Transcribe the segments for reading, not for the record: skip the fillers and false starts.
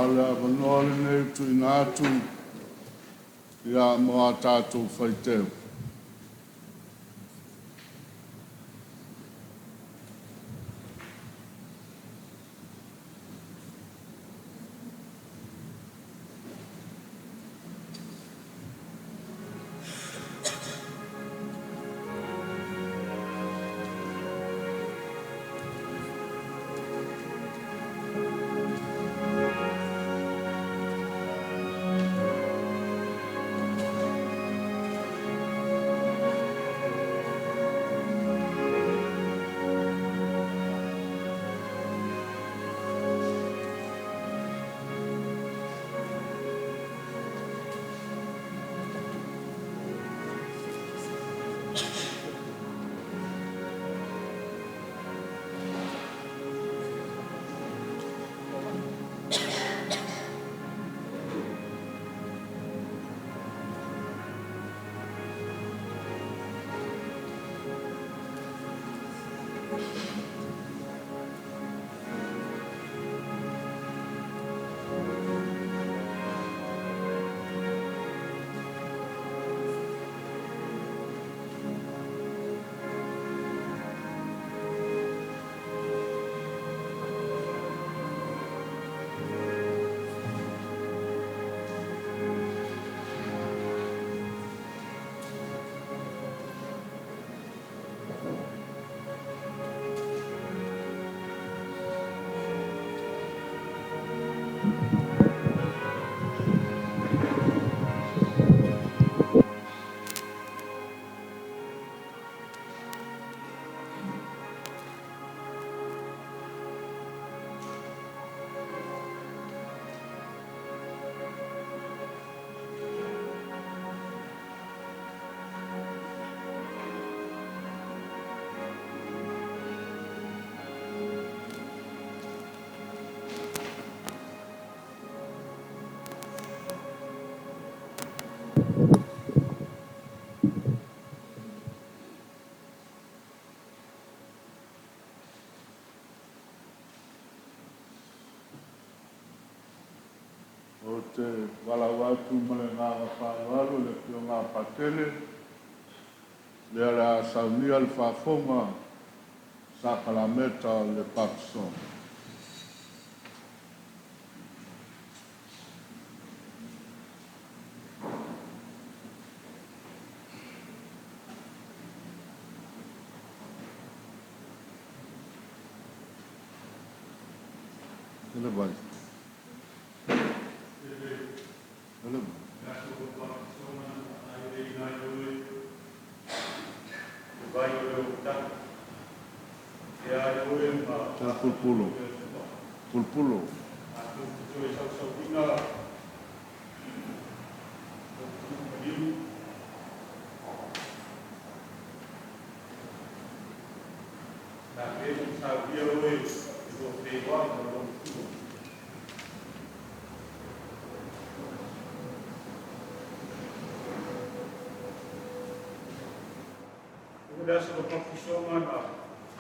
O le avanoa lenei ua tuuina atu mo a tatou faiteo. Ou te valaau atu ma le agaga faaaloalo i le Afioga a Patele, lea o le a saunia le faafofoga sakalameta o le Papatisoga. Ele vai. Ele vai. Pulupulu. Pulupulu. Le aso o na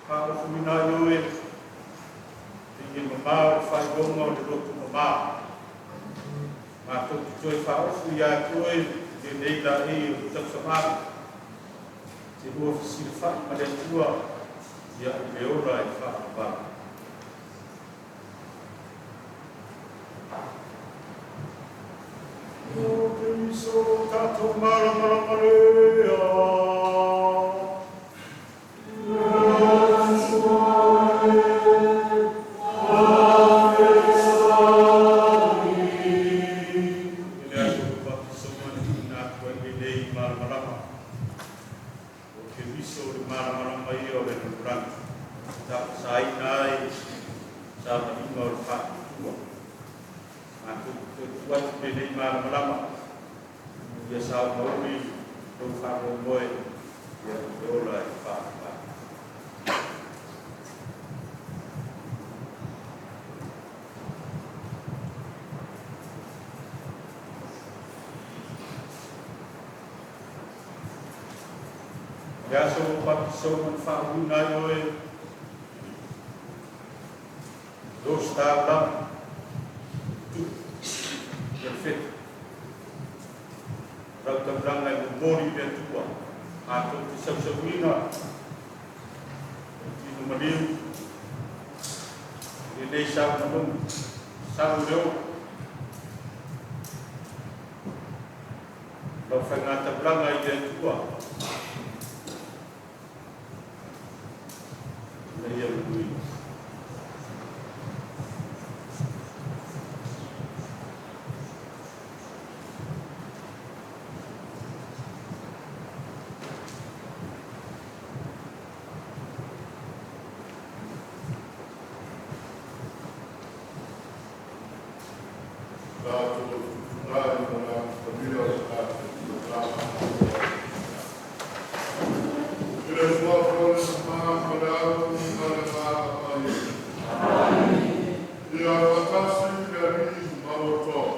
faaofoina ai oe e mamao le faailoga o le loto mamā. Matou te toe faaofu iā te oe lenei laei o le tausaga te lua fesilafai ma le Atua ia i le ola e faavavau. O Keriso tatou malamalama lea. I le aso o Papatisoga na tuuina atu ai lenei malamalama. O Keriso le malamalama ia o le lalolagi. Tapasaina ai savaliga o le faatuatua. Matou te toe tuu atu lenei malamalama ia saumauli lou faamoemoe ia i le ola e faavavau. Le aso o Papatisoga na faauuina ai oe, lo taulaga, Perefeta. O lau taulaga e momoli i le Atua, matou te sausauina lou tino maliu i lenei saumaluga, sau i le oo. O lau faigataulaga i le Atua ina ia manuia. Tatou tutulai mo le amatalia o le tatou Fonotaga. I le suafa o le Tama ma le Alo ma le Agaga Paia. Ia faatasi le Alii ma outou.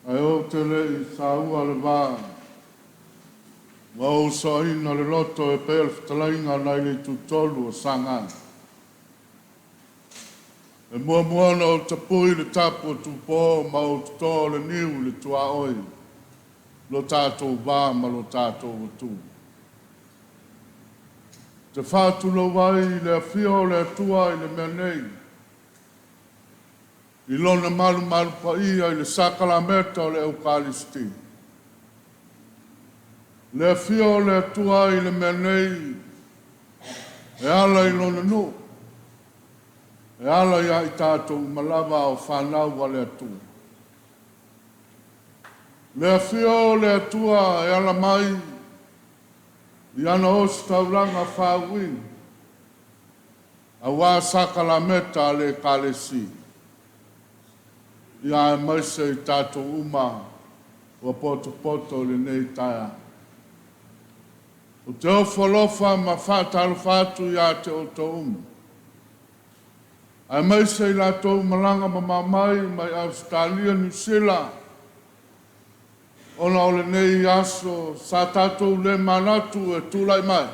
Ae ou te le i saua le va ma ou soaina le loto e pei o le fetalaiga nai le itutolu o Saga. E muamua ona ou tapui le tapu o Tupō ma ou totō le niu i le tuaoi lo tatou va ma lo tatou atu. Te faatulou ai i le afio o le Atua i le mea nei, i lona malumalu paia i le sakalameta o le Eukalisiti. Le afio o le Atua i le mea nei e ala i lona nuu, e ala iā i tatou uma lava o fanau a le Atua. Le afio o le Atua e ala mai i ana ositaulaga faauuina, auā sakalameta a le Ekalesia, ia aemaise i tatou uma ua potopoto i lenei taeao. Ou te ofo alofa ma faatalofa atu iā te outou uma, aemaise i latou malaga mamao mai mai Ausetalia, Niu Sila, ona o lenei aso sa tatou le manatu e tulai mai,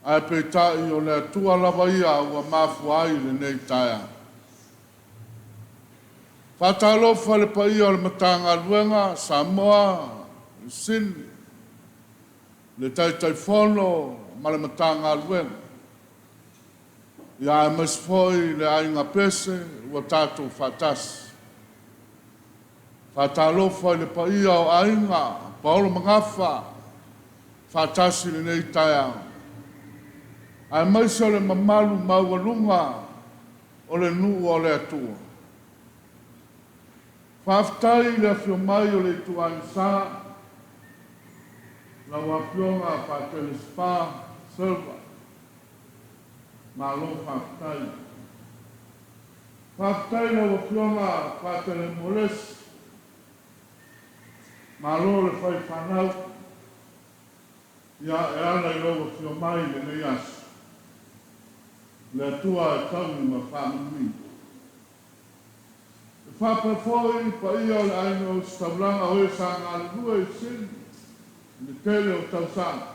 ae peitai o le Atua lava ia ua mafua ai lenei taeao. Faatalofa i le paia o le Matagaluega Samoa, le Sili, le Taitaifono ma le Matagaluega, ia aemaise foi le aiga Pese ua tatou faatasi. Faatalofa i le paia o aiga Paolo Magafa faatasi i lenei taeao, aemaise o le mamalu maualuga o le nuu o le Atua. Faafetai i le afio mai o le Ituaiga Sa, lau Afioga Patele Spa Silva, malo faafetai. Faafetai lau Afioga Patele Molesi, malo le fai fanau, ia e ala i lau afio mai i lenei aso. Le Atua e taui ma faamanuia. E faapea foi paia o le aiga ositaulaga o e sa galulue i Sini i le tele o tausaga.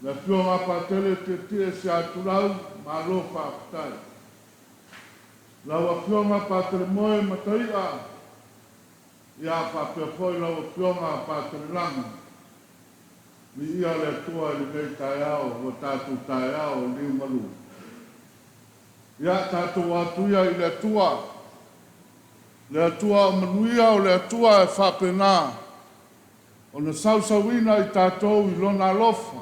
Le Afioga Patele Tietie Siatulau, malo faafetai. Lau Afioga Patele Moe Mataia, ia faapea foi lau Afioga Patele Lagi. Viia le Atua i lenei taeao ua tatou taeao liumalu. Ia tatou atu ia i le Atua. Le Atua o manuia o le Atua e faapena ona sausauina i tatou i lona alofa,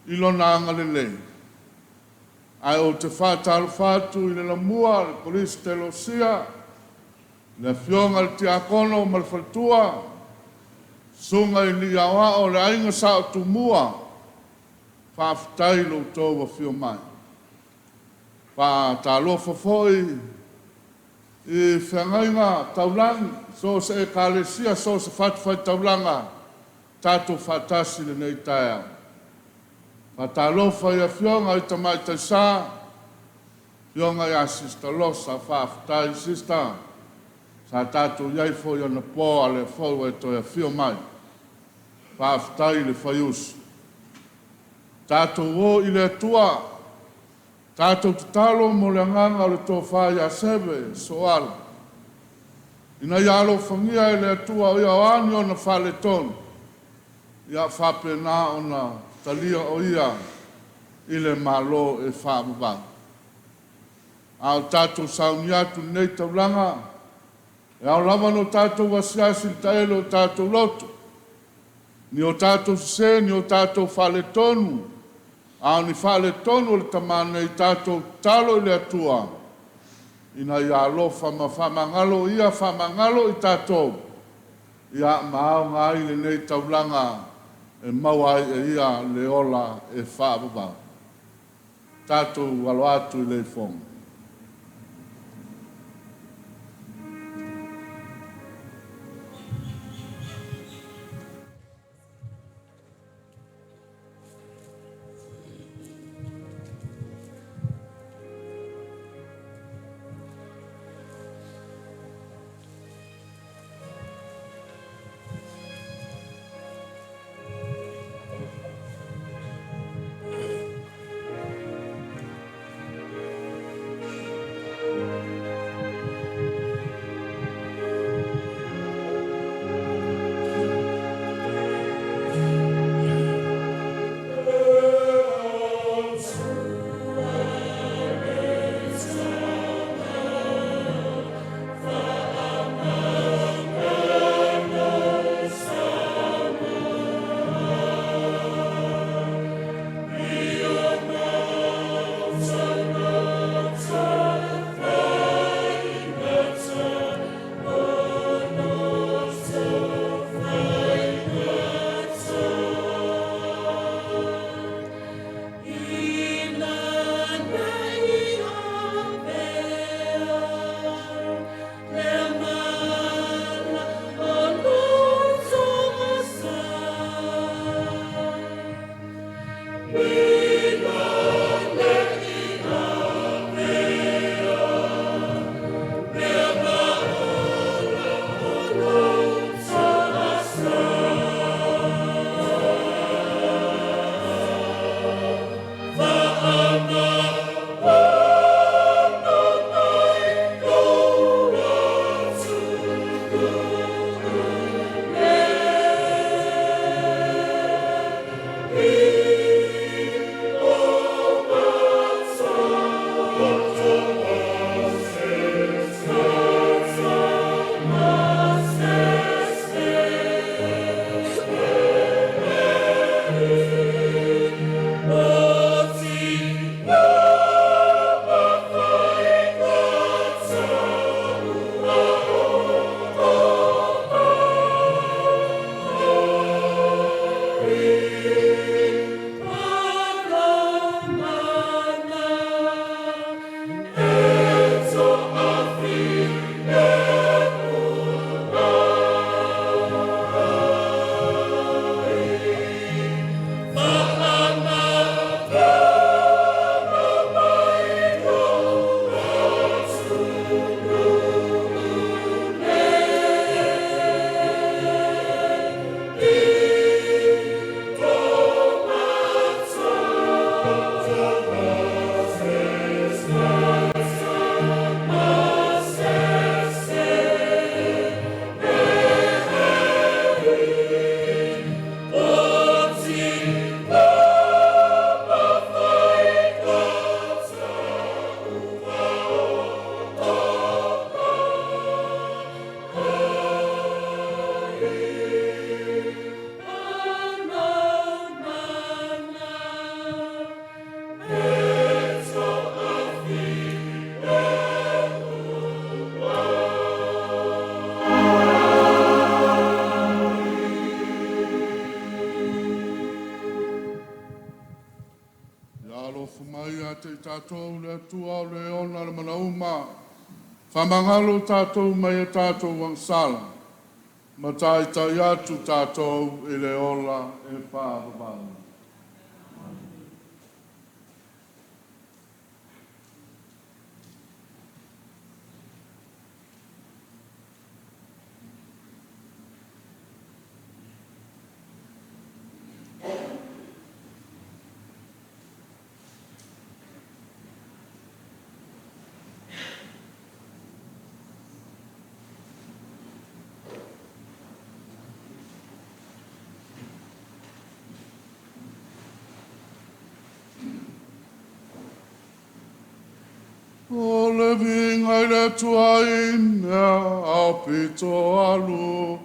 i lona agalelei. Ae ou te faatalofa atu i le lamua, le Kolisi Telosia, le Afioga i le Tiakono ma le faletua, susuga i alii aoao, le aiga Sa Otumua, faafetai i lo outou afio mai. Faatalofa foi i feagaiga taulagi, so o se Ekalesia, so o se fatafaitaulaga, tatou faatasi i lenei taeao. Faatalofa i Afioga i Tamaitai Sa, Afioga ia Sister Losa, faafetai Sister, sa tatou i ai foi anapo a o lea foi ua e toe afio mai. Faafetai le faiusu. Tatou o i le Atua. Tatou tatalo mo le agaga o le tofa ia Seve Soala, ina ia alofagia e le Atua o ia o a ni ona faaletonu, ia faapena ona talia o ia i le Malo e faavavau. A o tatou sauni atu i lenei taulaga, e ao lava ona tatou asiasi i le taele o tatou loto, ni o tatou sesē, ni o tatou faaletonu, a o ni faaletonu o le tamā nei, tatou tatalo i le Atua ina ia alofa ma faamagalo ia, faamagalo i tatou, ia ma aoga ai lenei taulaga e maua ai e ia le ola e faavavau. Tatou alo atu i le ifoga. Ia alofa mai ia te i tatou le Atua o le ona le manauma, faamagalo tatou mai e tatou agasala, ma taitai atu tatou i le ola e faavavau. le viiga i le Atua i mea aupito aluga.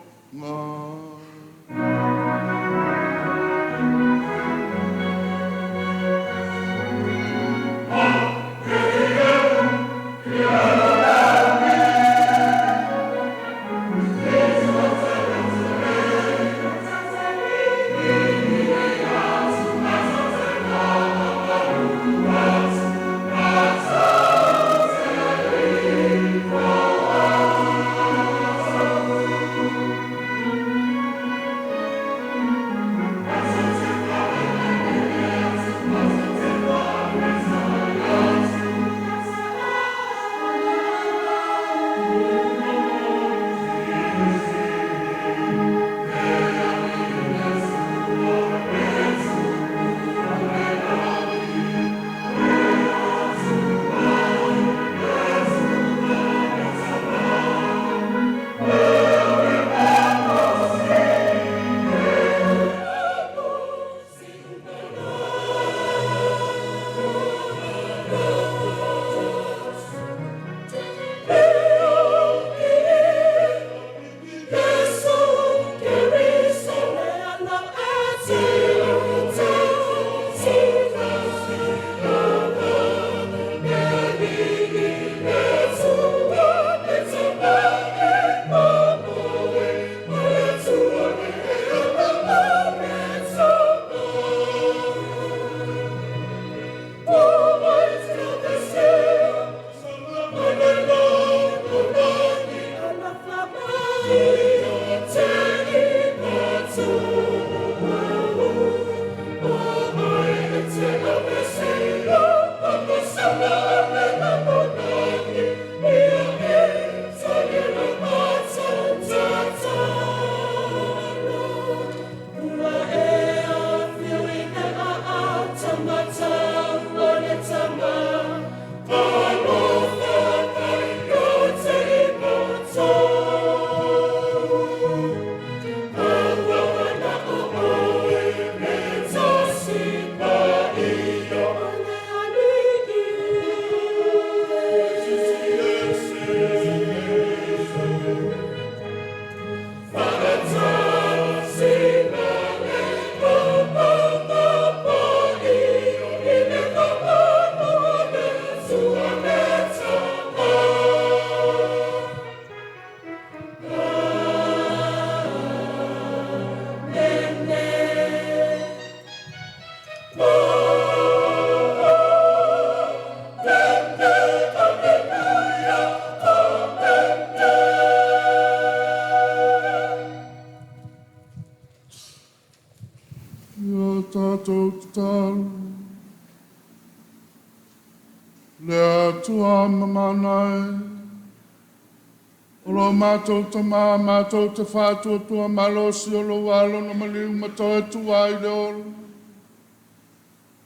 Mātou tama, mātou te whātua malosi o lo alo na maliu matoe tua i le olo.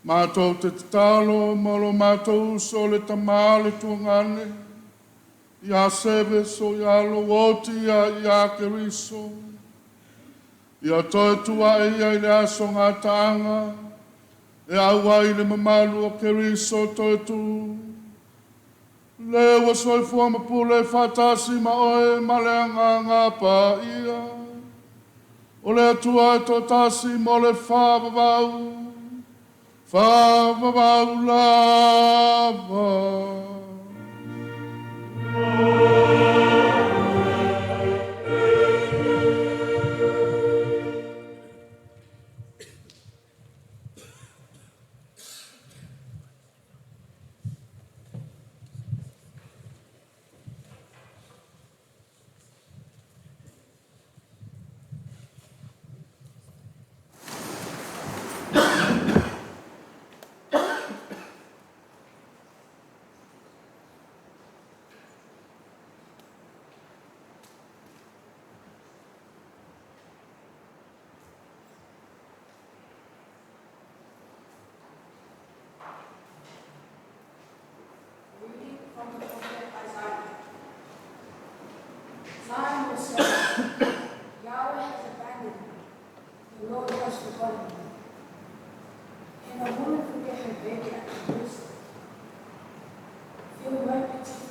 Mātou te tatalo, molo mātou uso le tama le tuangane. Ia seve so ia lo oti ia ia keriso. Ia toe tua e ia i le aso ngā tānga. E aua i le mamalu o keriso toe tu. Le ua soifua ma pule whātasi ma oe ma le anga ngā pa ia. O le Atua e tō tasi mo le whāvavau, whāvavau lava. Zion will say, Yahweh has abandoned me. The Lord has forgotten me. Can a woman forget her baby at the breast? Feel no pity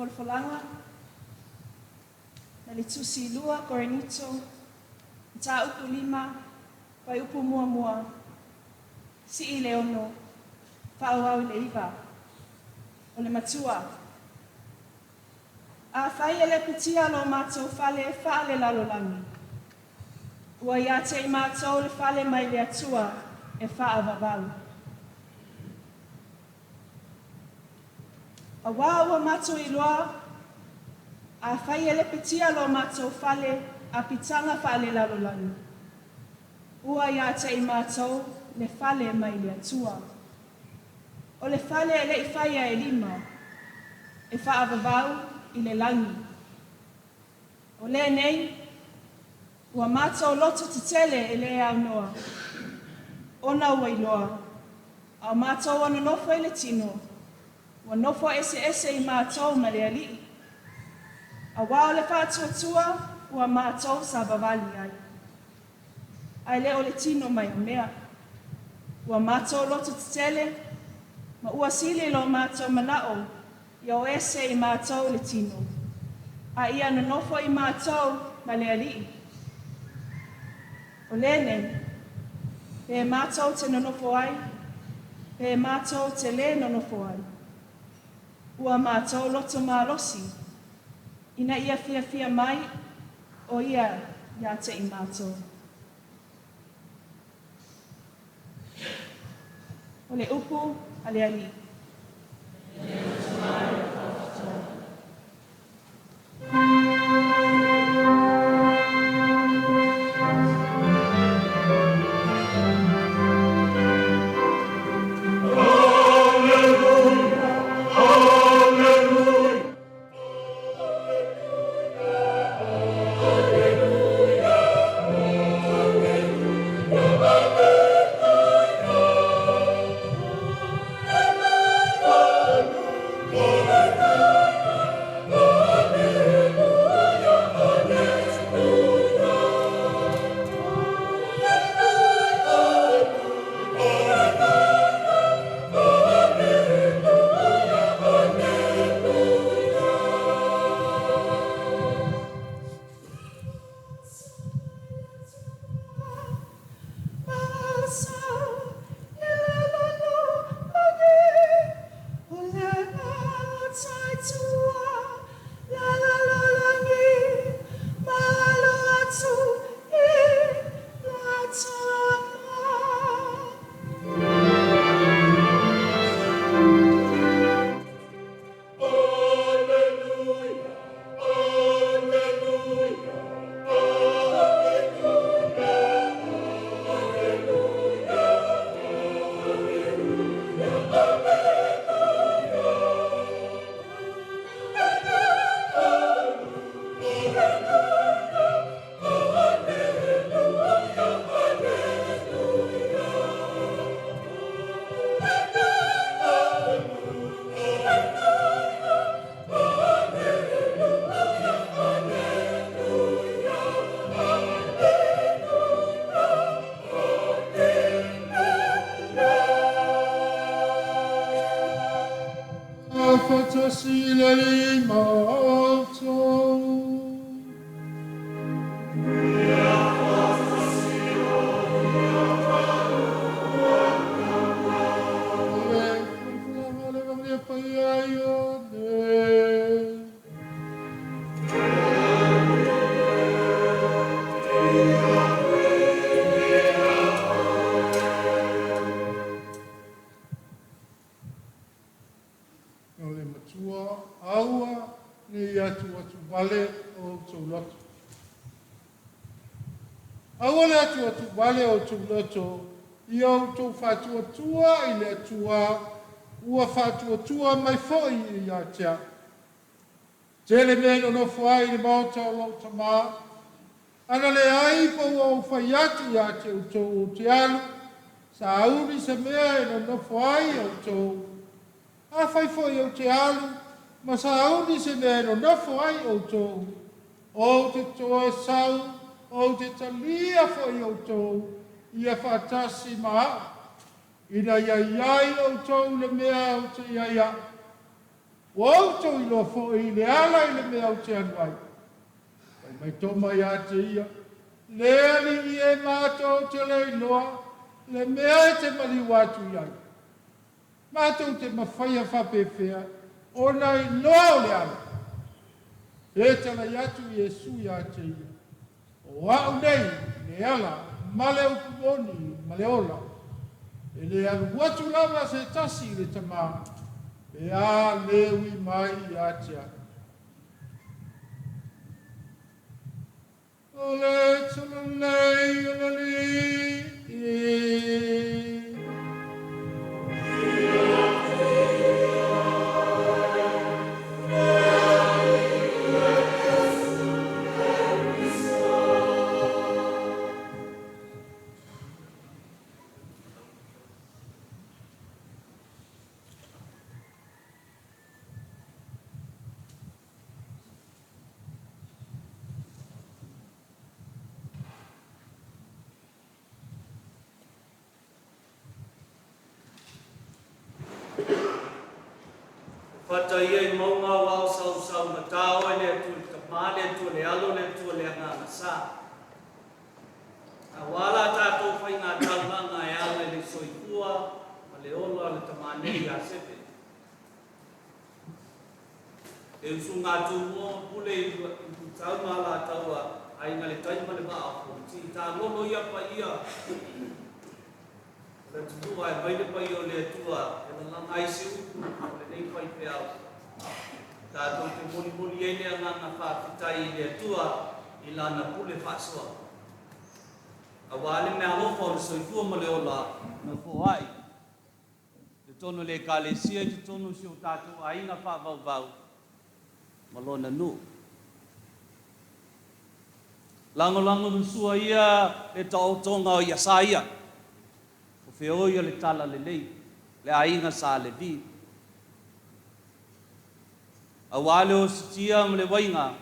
Folafolaga mai le Tusi Lua Korinito, Mataupu 5, Fuaiupu muamua, sii le 6, faaauau i le 9. O le matua. Afai e lepetia lo matou fale faalelalolagi. Ua ia te i matou le fale mai le Atua e faavavau. Auā ua matou iloa, afai e lepetia lo matou fale apitaga faalelalolagi, ua ia te i matou le fale mai le Atua. O le fale e le i faia e lima, e faavavau i le lagi. O lenei, ua matou loto tetele e lē aunoa, ona ua iloa, a o matou o nonofo i le tino, ua nofo eseese i matou ma le Alii. Auā o le faatuatua ua matou savavali ai, ae le o le tino maiamea. Ua matou loto tetele, ma ua sili lo matou manao ia o ese i matou le tino, a ia nonofo i matou ma le Alii. O lenei, pe matou te nonofo ai, pe matou te lē nonofo ai, ua matou loto malosi, ina ia fiafia mai o ia ia te i matou. O le upu a le Alii. Faatasi le Alii ma outou. O le folafolaga o le Evagelia Paia a Ioane. O le matua, aua ne i atuatuvale outou loto. Aua le atuatuvale outou loto, ia outou faatuatua i le Atua, ua faatuatua mai foi ia te au. Tele mea e nonofo ai i le maota o lou Tama, ana leai po ua ou fai atu ia te outou ou te alu, sauni se mea e nonofo ai outou. Afai foi ou te alu, ma sauni se mea e nonofo ai outou, ou te toe sau, ou te talia foi outou, ia faatasi ma au, ina ia i ai outou i le mea ou te i ai au. Ua outou iloa foi le ala i le mea ou te alu ai. Fai mai Toma ia te ia, Le Alii e, matou te le iloa le mea e te maliu atu i ai. Matou te mafaia faapefea ona iloa o le ala. Fetalai atu Iesu ia te ia. O a'u nei le ala ma le upu moni ma le ola. E le alu atu lava se tasi i le Tamā, pe a le ui mai ia te a'u. O le Talalelei a le Alii. O fata ia i mauga aua o sausaugata oe le Atua le Tama, le Atua le Alo, le Atua le Agaga Sa. Aua la tatou faiga taulaga e ala i le soifua ma le ola o le tama nei ia Sepe. Le usuga a Tumua ma Pule i Utau ma Alataua, Aiga i le Tai ma le Vaa o Fonoti, taalolo ia paia o le atunuu ae aumai le paia o le Atua e lalaga ai se upu o lenei faifeau. Tatou te molimoli ai le agaga faafetai i le Atua i Lana pule faasoa. Aua le meaalofa o le soifua ma le ola na foai i totonu o le Ekalesia, i totonu o si o tatou aiga faavauvau ma lona nuu. Lagolagosua ia le taotoga o Iasaia, o feoi o le Talalelei, le aiga sa Levi. Aua le ositia ma le uaiga,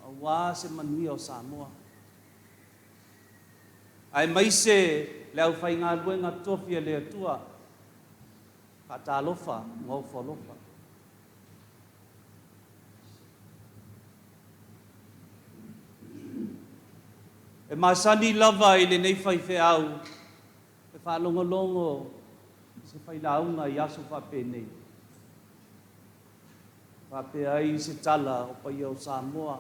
aua se manuia o Samoa. Aemaise le aufaigaluega tofi a le Atua, faatalofa ma ofo alofa. E masani lava i lenei faifeau e faalogologo i se failauga i aso faapenei. Faapea ai se tala o paia o Samoa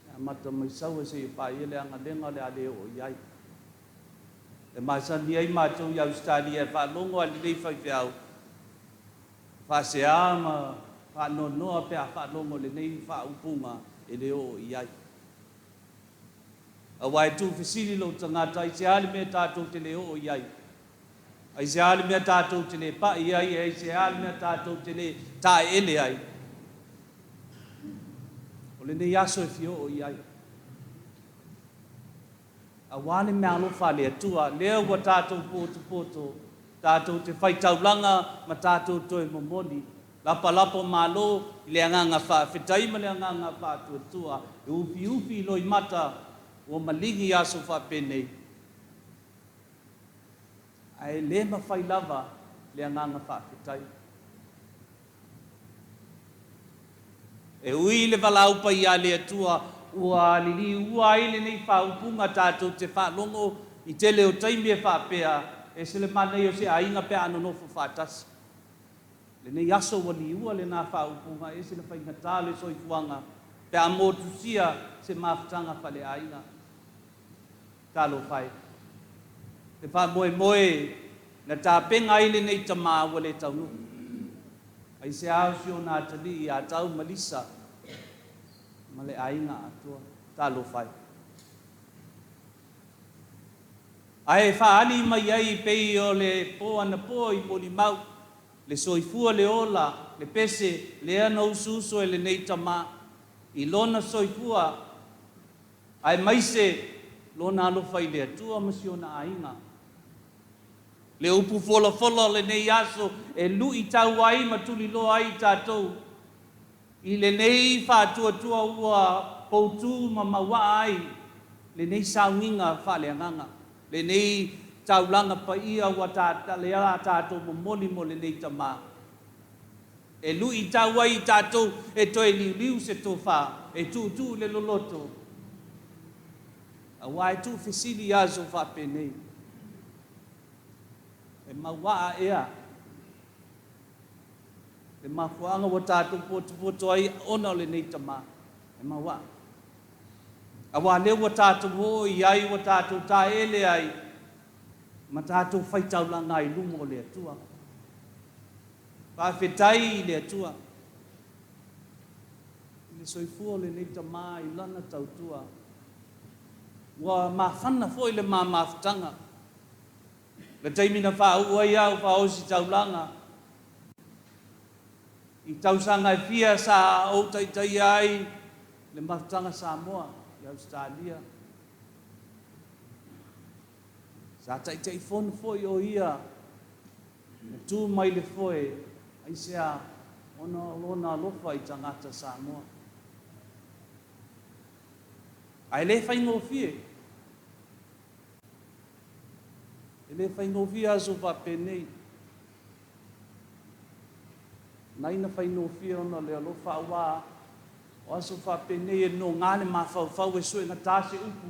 e amata mai Saua seia paia le agalega o le a le oo i ai. E masani ai matou i Ausetalia e faalogo a lenei faifeau, faasea ma faanoanoa pe a faalogo i lenei faaupuga e le oo i ai. Aua e tuufesili lou tagata, aisea le mea tatou te le oo i ai? Aisea le mea tatou te le pai ai? Aisea le mea tatou te le taeele ai? O lenei aso e fia oo i ai. Aua le meaalofa a le Atua, lea ua tatou potopoto, tatou te faitaulaga ma tatou toe momoli lapalapa malo i le agaga faafetai ma le agaga faatuatua e ufiufi i loimata ua maligi aso faapenei. Ae le mafai lava le agaga faafetai. E ui i le valaau paia a le Atua ua liliua ai lenei faaupuga tatou te faalogo i tele o taimi e faapea, ese le manaia o se aiga pe a nonofo faatasi. Lenei aso ua liua lena faaupuga, ese le faigata o le soifuaga pe a motusia se mafutaga faaleaiga. Talofa e! Le faamoemoe na tapena ai lenei tama ua le taunuu. Aisea o si ona atalii ia Tau ma Lisa ma le aiga atoa. Talofa e! Ae faaali mai ai pei o le po anapo i molimau, le soifua le ola, le pese lea na usuusu e lenei tama i lona soifua aemaise lona alofa i le Atua ma si ona aiga. Le upu folafola o lenei aso e luitau ai ma tuliloa ai tatou i lenei faatuatua ua poutu ma mauaa ai lenei sauniga faaleagaga, lenei taulaga paia ua lea a tatou momoli mo lenei tama. E luitau ai i tatou e toe liuliu se tofa, e tuutuu le loloto, aua e tuufesili aso faapenei. E mauaa ea le mafuaaga ua tatou potopoto ai ona o lenei tama, e mauaa. Auā lea ua tatou oo i ai, ua tatou taeele ai, ma tatou faitaulaga ai i luma o le Atua. Faafetai i le Atua i le soifua o lenei tama i lana tautua. Ua mafana foi le ma mafutaga. Le taimi na faauu ai au faaositaulaga i tausaga e fia sa ou taitaia ai le mafutaga Samoa i Ausetalia. Sa Taitaifono foi o ia na tu mai le foe, aisea? Ona o lona alofa i tagata Samoa. Ae le faigofie. E le faigofie aso faapenei. Nai na faigofie ona o le alofa auā o aso faapenei e nogā le mafaufau e suegata se upu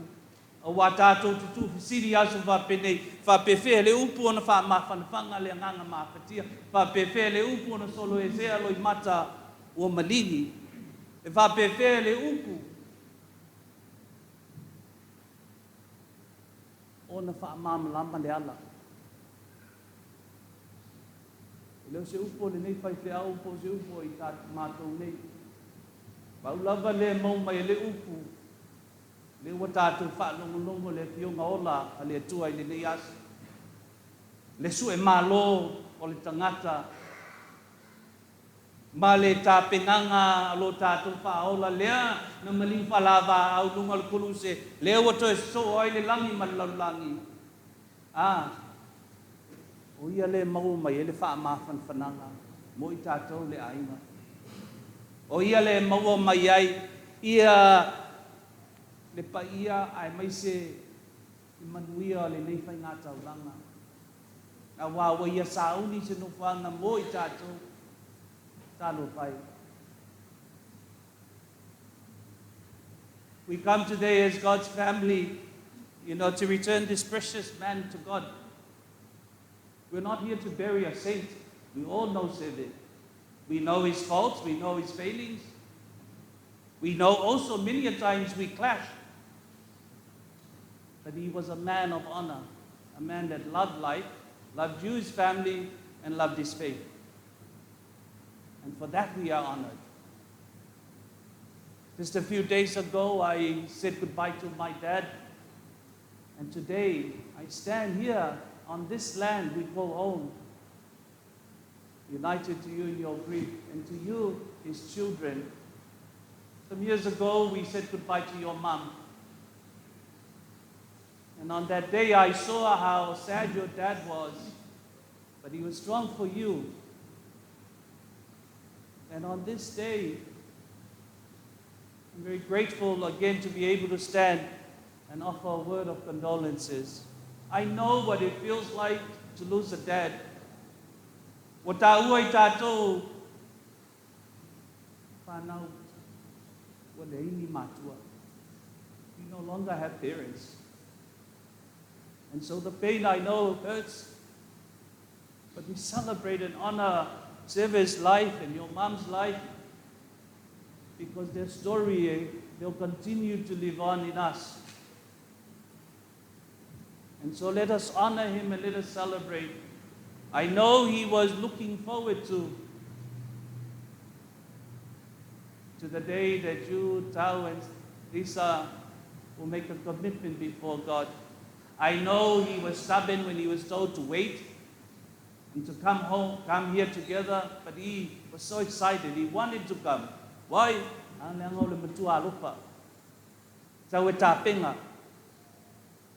auā tatou te tuufesili i aso faapenei, faapefea le upu ona faamafanafana le agaga mafatia, faapefea le upu ona soloezea loimata ua maligi, e faapefea le upu ona faamalamalama le ala. E le o se upu a lenei faifeau po o se upu a i matou nei. Pau lava lea e maua mai e le upu, lea ua tatou faalogologo i le Afioga ola a le Atua i lenei aso. Le suemalo o le tagata ma le tapenaga a lo tatou Faaola lea na maliu faalavaau i luga o le koluse, lea ua toe sosoo ai le lagi ma le lalolagi. A, o ia lea e maua mai ai le faamafanafanaga mo i tatou le aiga. O ia lea e maua mai ai ia le paia aemaise le manuia o lenei faigataulaga. Auā ua ia sauni se nofoaga mo i tatou. Talofa e. We come today as God's family to return this precious man to God. We're not here to bury a saint. We all know Seve. We know his faults, we know his failings. We know also many a times we clash. But he was a man of honor, a man that loved life, loved you, his family, and loved his faith. And for that we are honored. Just a few days ago, I said goodbye to my dad. And today, I stand here on this land we call home, united to you in your grief, and to you, his children. Some years ago, we said goodbye to your mom. And on that day, I saw how sad your dad was, but he was strong for you. And on this day, I'm very grateful again to be able to stand and offer a word of condolences. I know what it feels like to lose a dad. Ua taua i tatou whānau, ua leai ni matua. We no longer have parents. And so the pain I know hurts. But we celebrate and honor Seve's life and your mom's life because their story, they'll continue to live on in us. And so let us honor him and let us celebrate. I know he was looking forward to the day that you, Tao, and Lisa will make a commitment before God. I know he was stubborn when he was told to wait and to come home, come here together, but he was so excited. He wanted to come. Why? Leaga o le matua alofa. Tau e tapenga.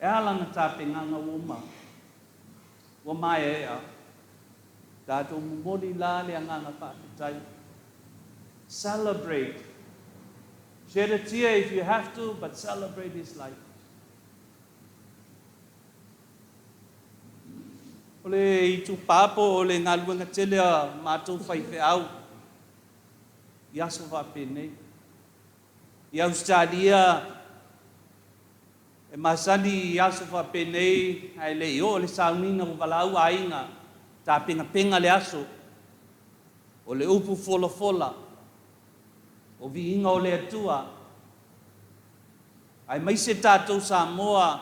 E a lana tapenaga ua uma. Ua maeaea. Tatou momoli la le agaga faafetai. Celebrate. Shed a tear if you have to, but celebrate his life. O le itupā po o le galuega tele a matou faifeau i aso faapenei. I Ausetalia e masani i aso faapenei ae le i oo le sauniga ua valaau aiga tapenapena le aso o le upu folafola o viiga o le Atua. Aemaise tatou Samoa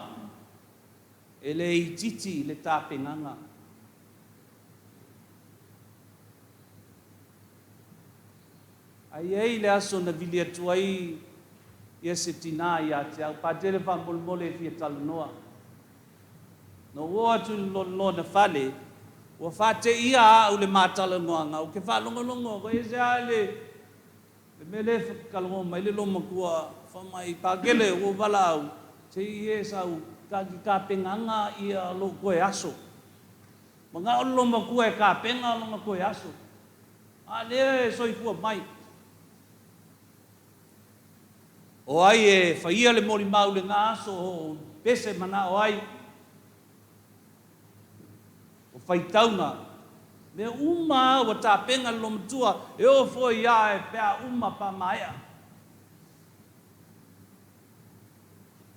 e le itiiti le tapenaga. Ae i ai le aso na vili atu ai ia se tinā ia te au, Patele faamolemole e fia talanoa. Na ou oo atu i lona fale, ua faateia au i le ma talanoaga, ou te faalogologo, ua ese lava le mea lea e talanoa mai ai le loomatua, fai mai, Pakele, ua ou valaau, se i e sau ta te tapenaga lou toe aso. Manao le loomatua e tapena lona toe aso, a o lea e soifua mai. O ai e faia le molimau i lena aso o pese manao ai, o faitauga, mea uma lava ua tapena le loomatua e oo foi lava pe a uma pe a maea.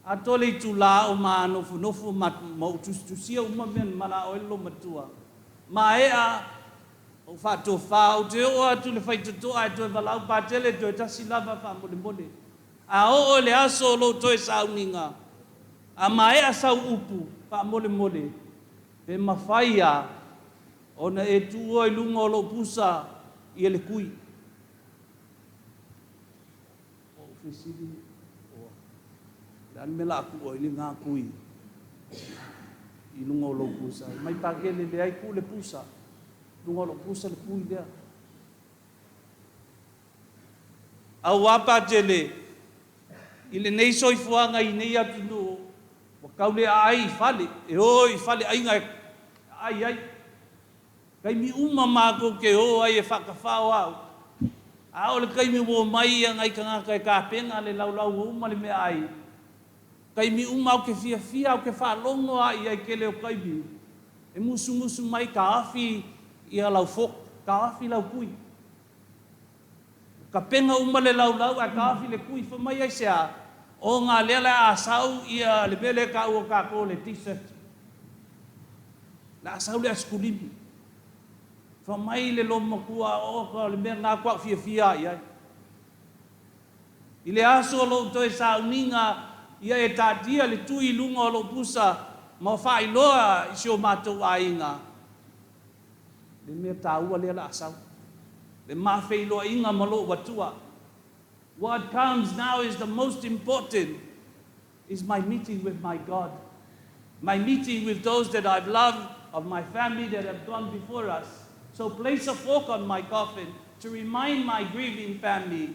Atoa le itula o ma nofonofo ma ou tusitusia uma mea na manao ai le loomatua. Maea ou faatofā, ou te oo atu i le faitotoa e toe valaau, Patele toe tasi lava faamolemole. A oo i le aso o lou toe sauniga, a maea sau upu, faamolemole, pe mafai lava ona e tuua i luga o lou pusa ia le tui. Ua ou fesili, o le a le mea o le a tuu ai lena tui i luga o lou pusa? Fai mai Pakele, leai, tuu le pusa, luga o lou pusa le tui lea. Aua Patele, i lenei soifuaga i nei atunuu, ua tau le aai i fale, e o i faleaiga e aai ai. Taimi uma matou te o ai e faatafao au, a oo i le taimi ua omai nai tagata e tapena le laulau ua uma le meaai, taimi uma ou te fiafia ou te faalogo lava i ai tele o taimi, e musumusu mai taofi lau fork, taofi lau tui. Tapena uma le laulau ae taofi le tui, fai mai aisea? Ona lea o le a sau le mea lea e taua e tatou o le dessert. O le a sau le aisikulimi. Fai mai le loomatua, oka o le mea lena matua ou fiafia lava i ai. I le aso o lou toe sauniga, ia e taatia le tui i luga o lou pusa ma faailoa i si o matou aiga le mea taua lea o le a sau, le ma feiloaiga ma lou Atua. What comes now is the most important is my meeting with my God, my meeting with those that I've loved, of my family that have gone before us. So place a fork on my coffin to remind my grieving family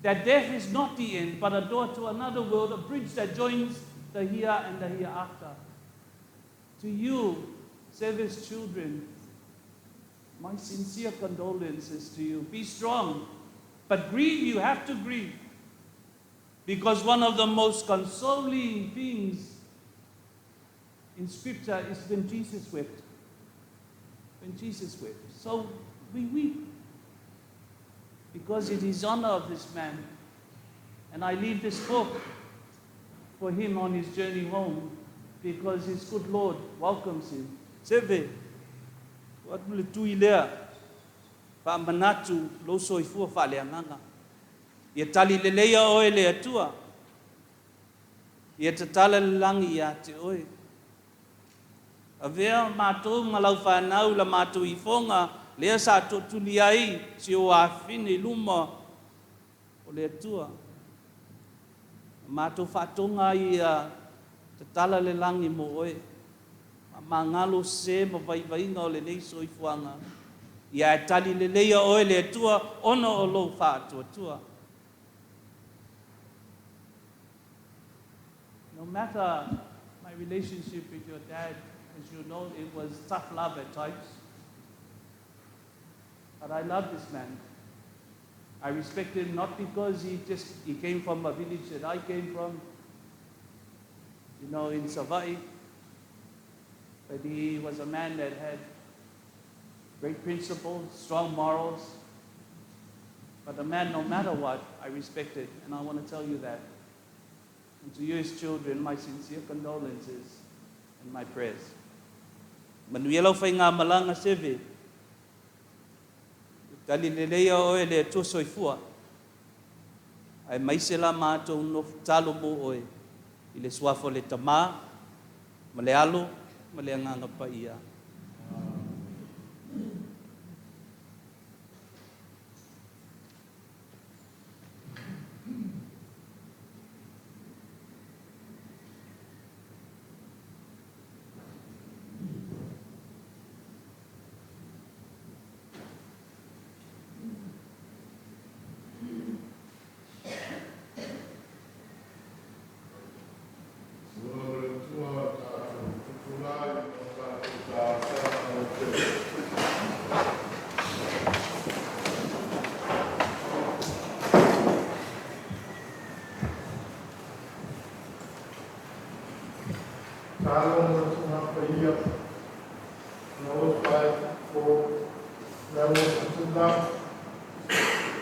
that death is not the end, but a door to another world, a bridge that joins the here and the hereafter. To you, Seve's children, my sincere condolences to you. Be strong, but grieve, you have to grieve. Because one of the most consoling things in Scripture is when Jesus wept. When Jesus wept. So we weep because it is honor of this man. And I leave this book for him on his journey home because his good Lord welcomes him. Seve, tuu atu le tui lea, faamanatu lou soifua faaleagaga. Ia tali leleia oe le Atua, ia tatala le lagi ia te oe. Avea matou ma lau fanau i la matou ifoga lea sa tootuli ai si ou afafine i luma o le Atua. Na matou faatoga ai ia tatala le lagi mo oe. Faamagalo sesē ma vaivaiga o lenei soifuaga. Ia e tali leleia oe le Atua ona o lou faatuatua. No matter my relationship with your dad, as you know, it was tough love at times. But I love this man. I respect him not because he came from a village that I came from, in Savaii, but he was a man that had great principles, strong morals. But a man, no matter what, I respected, and I want to tell you that. And to you, his children, my sincere condolences and my prayers. Manuia lau faigamalaga Seve. Tali leleia oe le Atua soifua. Aemaise la matou nofo tatalo mo oe i le Suafa o le Tama ma le Alo ma le Agaga Paia. O le Atua tatou tutulai ma tatou talosaga o te. Talo mo le Tama Paia, na o 5, 4, le au fatula,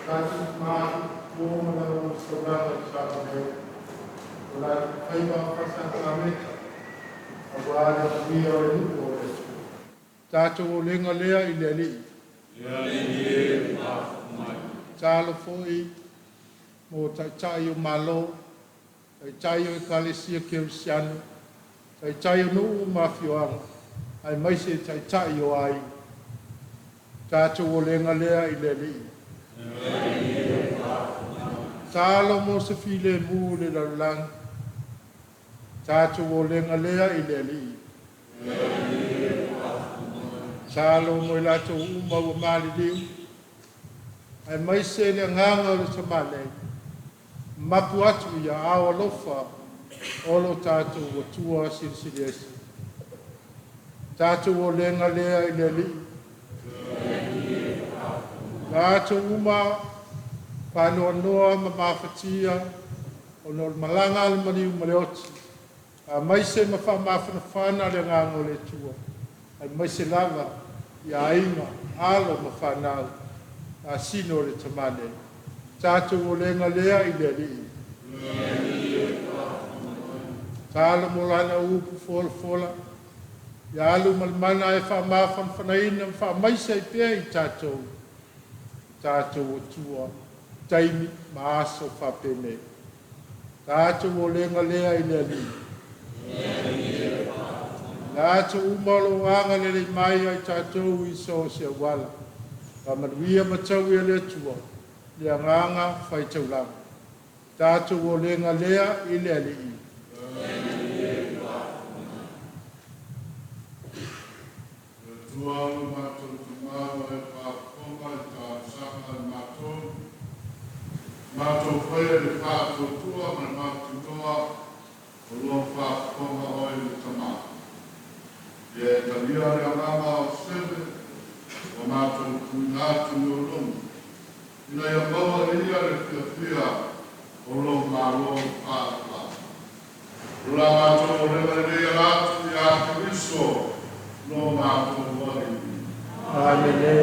tatou mahi, o ma le au saulaga i sa nei. O la faiva faasakalameta, auā le manuia o le nuu o le Atua. Tatou olega lea i le Alii. Talo foi mo taitai o Malo, taitai o Ekalesia Kerisiano, taitai o nuu ma afioaga, aemaise taitai o aiga. Tatou olega lea i le Alii. Talo mo se filemu i le lalolagi. Tatou olega lea i le Alii. Talo mo i latou uma ua maliliu, aemaise le agaga o le Tama nei, mapu atu i aao alofa o lo tatou Atua Silisili Ese. Tatou olega lea i le Alii. Tatou uma faanoanoa ma mafatia ona o le malaga a le maliu ma le oti, aemaise ma faamafanafana le agaga o le Atua, aemaise lava i aiga, alo ma fanau, asino o le Tama nei. Tatou olega lea i le Alii. Talo mo lana upu folafola, ia alu ma le mana e faamafanafanaina ma faamaise ai pea i tatou, tatou Atua, taimi ma aso faapenei. Tatou olega lea i le Alii. Latou uma o lo o agalelei mai ai tatou i so o se auala. Faamanuia ma taui e le Atua, le agaga faitaulaga. Tatou olega lea i le Alii. Le Atua o le matou Tama ua e faafofoga i talosaga a le matou, matou faia le faatuatua ma le mautinoa o loo faafofoga oe le Tama. Ia e talia le agaga o seve ua matou tuuina atu i ou luma, ina ia maua e ia le fiafia o lou Malo fa'alafulagi. O la matou olega lelei ala atu iā Keriso lo matou Alii. Amene.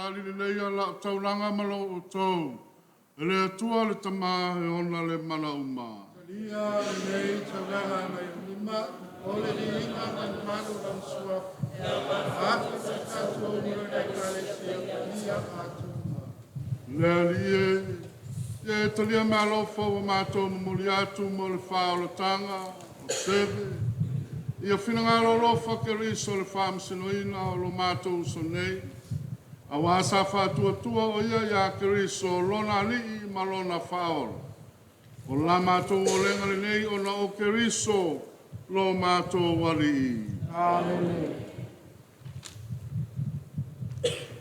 Faaali lelei la'u taulaga ma lo outou, e le Atua le Tamā e ona le mana uma. Talia lenei taulaga mai ou lima, o le viiga ma le mamalu o lau Suafa, fa'afetai tatou i le Ekalesia paia atoa. Le Alii e, ia e talia meaalofa ua matou momoli atu mo le faaolataga o Seve. Ia finagalo alofa Keriso i le faamasinoina o lo matou uso nei, auā sa faatuatua o ia iā Keriso lona Alii ma lona Faaola. O la matou olega lenei ona o Keriso lo matou Alii. Amene.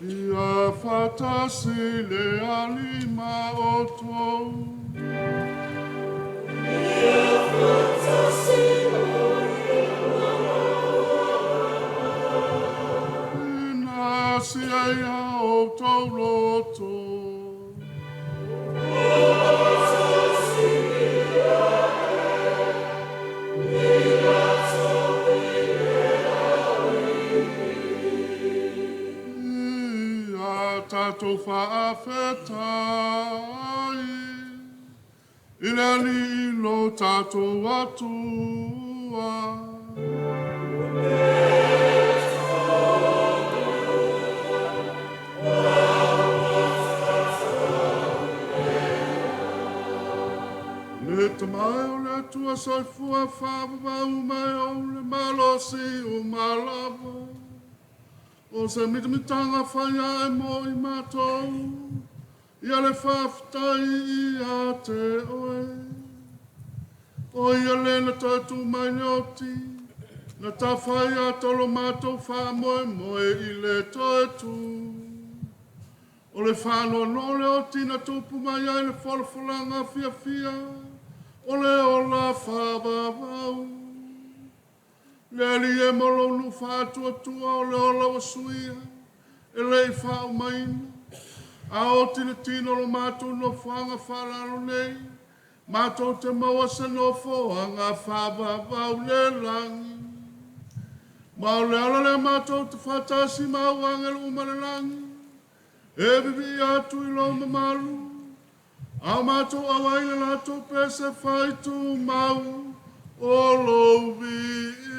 Ia faatasi le Alii ma outou. Ina sia ia outou loto. Ia tatou faafetai i le Alii lo tatou Atua. Le Tama e o le Atua soifua faavavau ma e ou le malosi uma lava. O se mitamitaga fai ae mo i matou, ia le faafetai ia te oe. O ia le na toe tu mai le oti, na tafai atoa lo matou faamoemoe i le toe tu. O le faanoanoa le oti na tupu mai ai le folafolaga fiafia, o le ola faavavau. Le Alii e ma lou nuu faatuatua o le ola ua suia, e le i faaumaina. A oti le tino lo matou nofoaga faalalo nei, matou te maua se nofoaga faavavau le lagi. Ma o le ala lea matou te faatasi ma au agelu uma le lagi, e vivii atu i lou mamalu, a o matou auai le latou pese faitumau o lou viiga.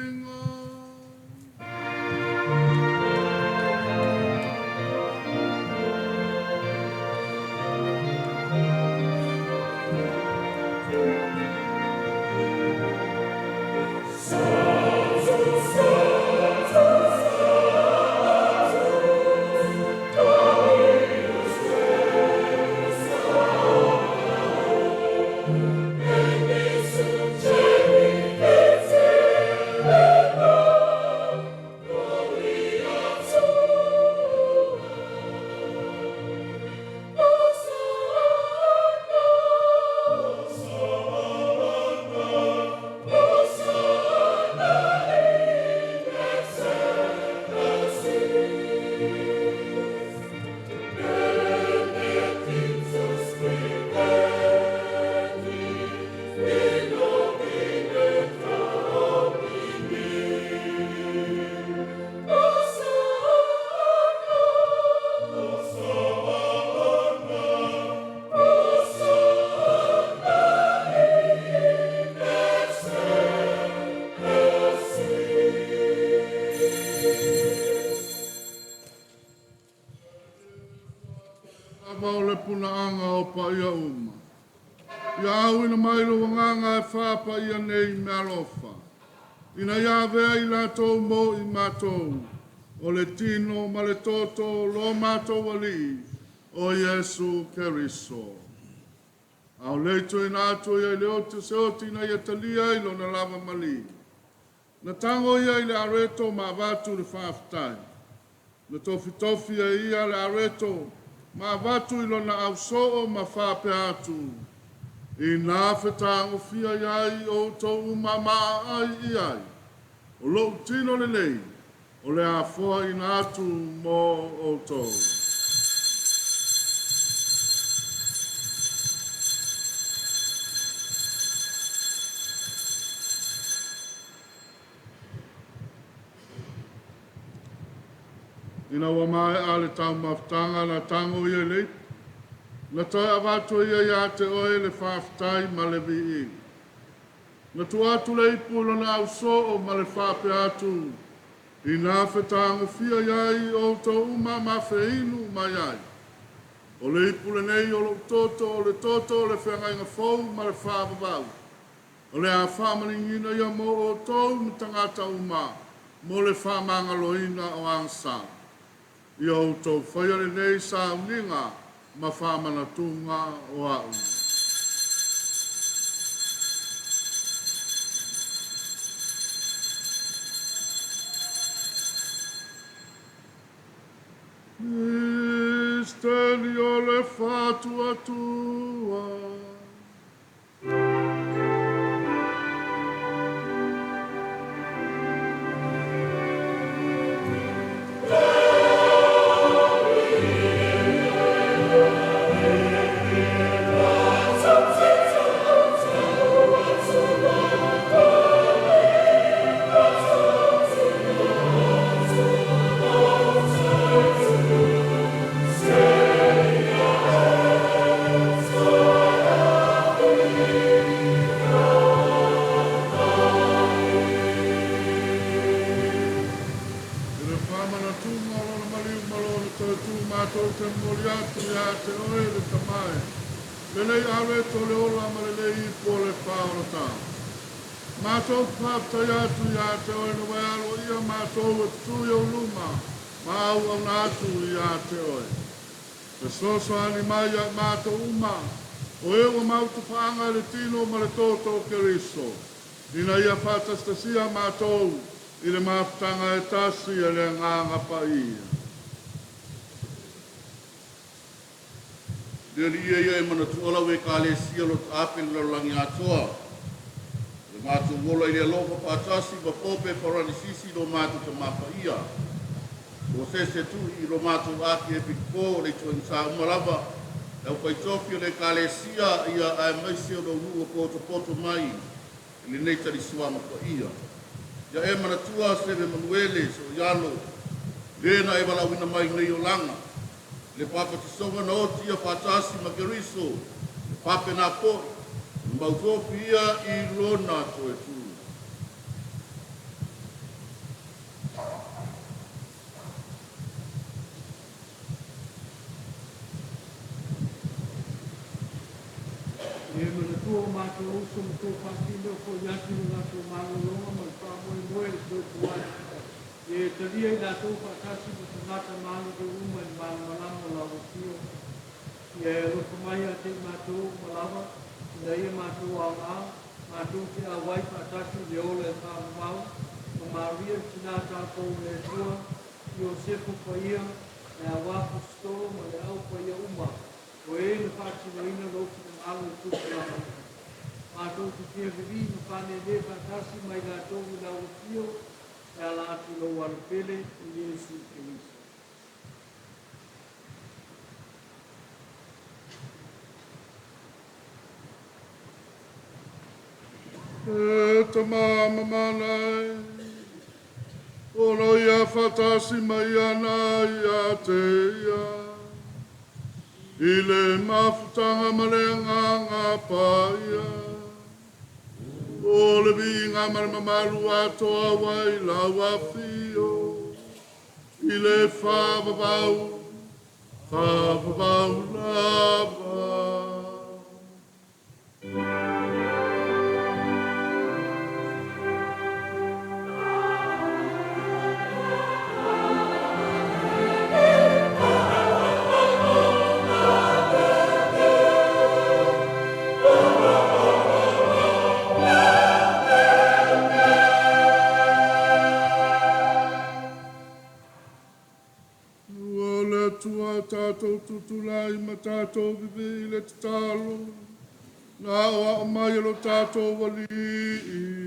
Lava o le punaaga o paia uma. Ia auina mai lou agaga e faapaia nei meaalofa. Ina ia avea i latou mo i matou, o le tino ma le toto lo matou Alii, o Iesu Keriso. A o le tuuina atu ia i le oti o se oti ina ia talia i lona lava mali. Na tago ia i le areto ma avatu le faafetai. Na tofitofi e ia le areto ma avatu i lona ausoo ma faapea atu. Ina fetagofia ai outou uma ma aai i ai. O lou tino lenei, o le afoaina atu mo outou. Ina ua mae'a le taumafataga na tago ia i le ipu, na toe avatu e ia iā te oe le faafetai ma le viiga. Na tuu atu le ipu i lona ausoo ma le faapea atu, Ina fetagofia i ai outou uma ma feinu mai ai. O le ipu lenei o lo'u toto, o le toto o le feagaiga fou ma le faavavau, o le a faamaligiina ia mo outou ma tagata uma mo le faamagaloina o agasala. Ia outou faia lenei sauniga ma faamanatuga o a'u. Misteri o le faatuatua. I le faamanatuga o lona maliu ma lona toe tū matou te momoli atu iā te oe le Tama e, lenei aveto o le ola ma lenei ipu o le faaolataga. Matou te faafetai atu iā te oe na ua e aloaia matou e tutū i ou luma ma auauna atu iā te oe. Fesoasoani mai iā matou uma, o e ua mautofaaga i le tino ma le toto o Keriso, ina ia faatasitasia matou i le mafutaga e tasi e le Agaga Paia. Le Alii e ia e manatua lau Ekalesia o lo o taape i le lalolagi atoa. Le matou ola i le alofa faatasi ma Pope Faranisisi lo matou Tamā Paia. Mosese Tu'i i lo matou Akiepikopo o le ituaiga uma lava, le aufaitofi o le Ekalesia ia aemaise o lou nuu ua potopoto mai i lenei talisuaga paia. Ia e manatua Seve Manuele Soialo, le na e valaauina mai nei olaga, le papatisoga na oti ia faatasi ma Keriso, e faapena foi, ona mautofi ia i lona toe tū. E manatua o matou uso ma tuafafine o fo'i atu i lo latou malologa ma le faamoemoe i le toe tuai. Ia e talia i latou faatasi ma tagata maliliu uma i le malamalama o lau afio. Ia e alofa mai ia te i matou uma lava, ina ia matou aoga, matou te auai faatasi i le ola e faavavau, ma Maria le Tinā taupou o le Atua, Iosefa paia, le Auaposetolo ma le au paia uma, o e na faatinoina lou finagalo i tupulaga uma. Matou te fia vivii ma faanēnē faatasi ma i latou i lau afio, e ala atu i lou Alo pele, o Iesu Keriso. E Tama mamana e, ona ia faatasi mai ana ia te ia, i le mafutaga ma le Agaga Paia, o le viiga ma le mamalu atoa ua i lau afio, i le faavavau, faavavau lava. Ua le Atua tatou tutulai ma tatou vivii i le tatalo, na aoao mai e lo tatou Alii.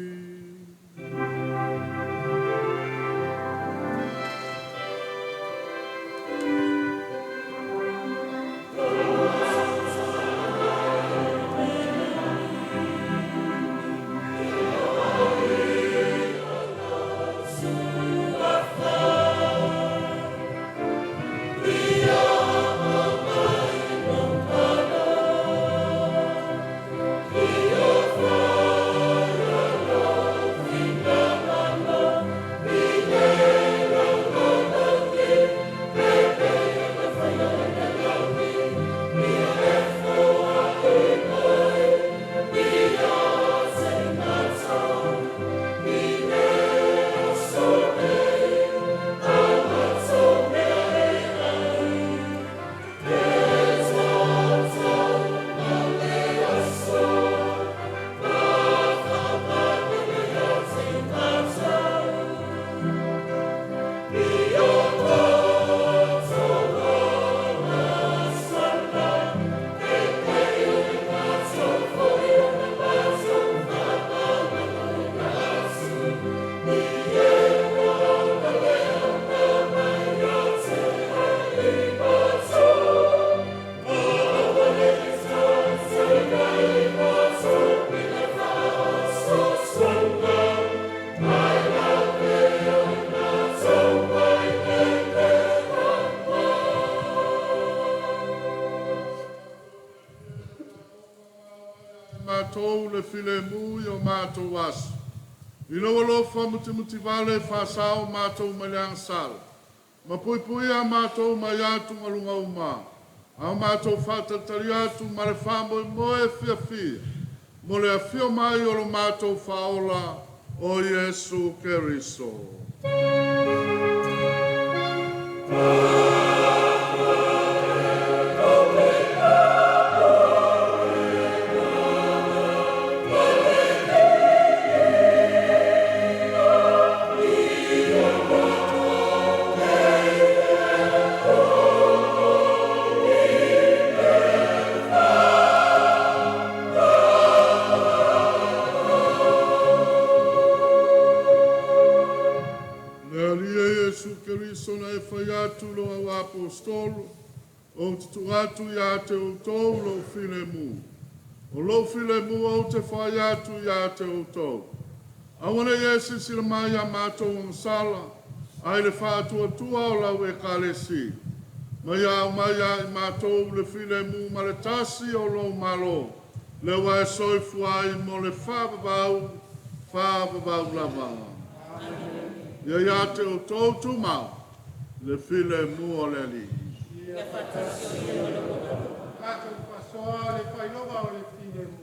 matou le filemu i o matou aso. I lou alofa mutimutivale faasao matou mai le agasala, ma puipuia matou mai atugaluga uma, a o matou faatalitali atu ma le faamoemoe fiafia, mo le afio mai o lo matou Faaola o Iesu Keriso. Le Alii e Iesu Keriso na e fai atu i lou auaposetolo, ou te tuu atu ia te outou lou filemu. O lou filemu ou te foai atu ia te outou. Aua ne i e silasila mai i a matou agasala, ae i le faatuatua o lau Ekalesia. Ma ia aumai ia i matou le filemu ma le tasi o lou Malo, lea ua e soifua ai mo le faavavau, faavavau lava. Ia ia te outou tumau le filemu o le Alii. Ia faatasi o ia ma lou agaga. Tatou faasoa le faailoga o le filemu.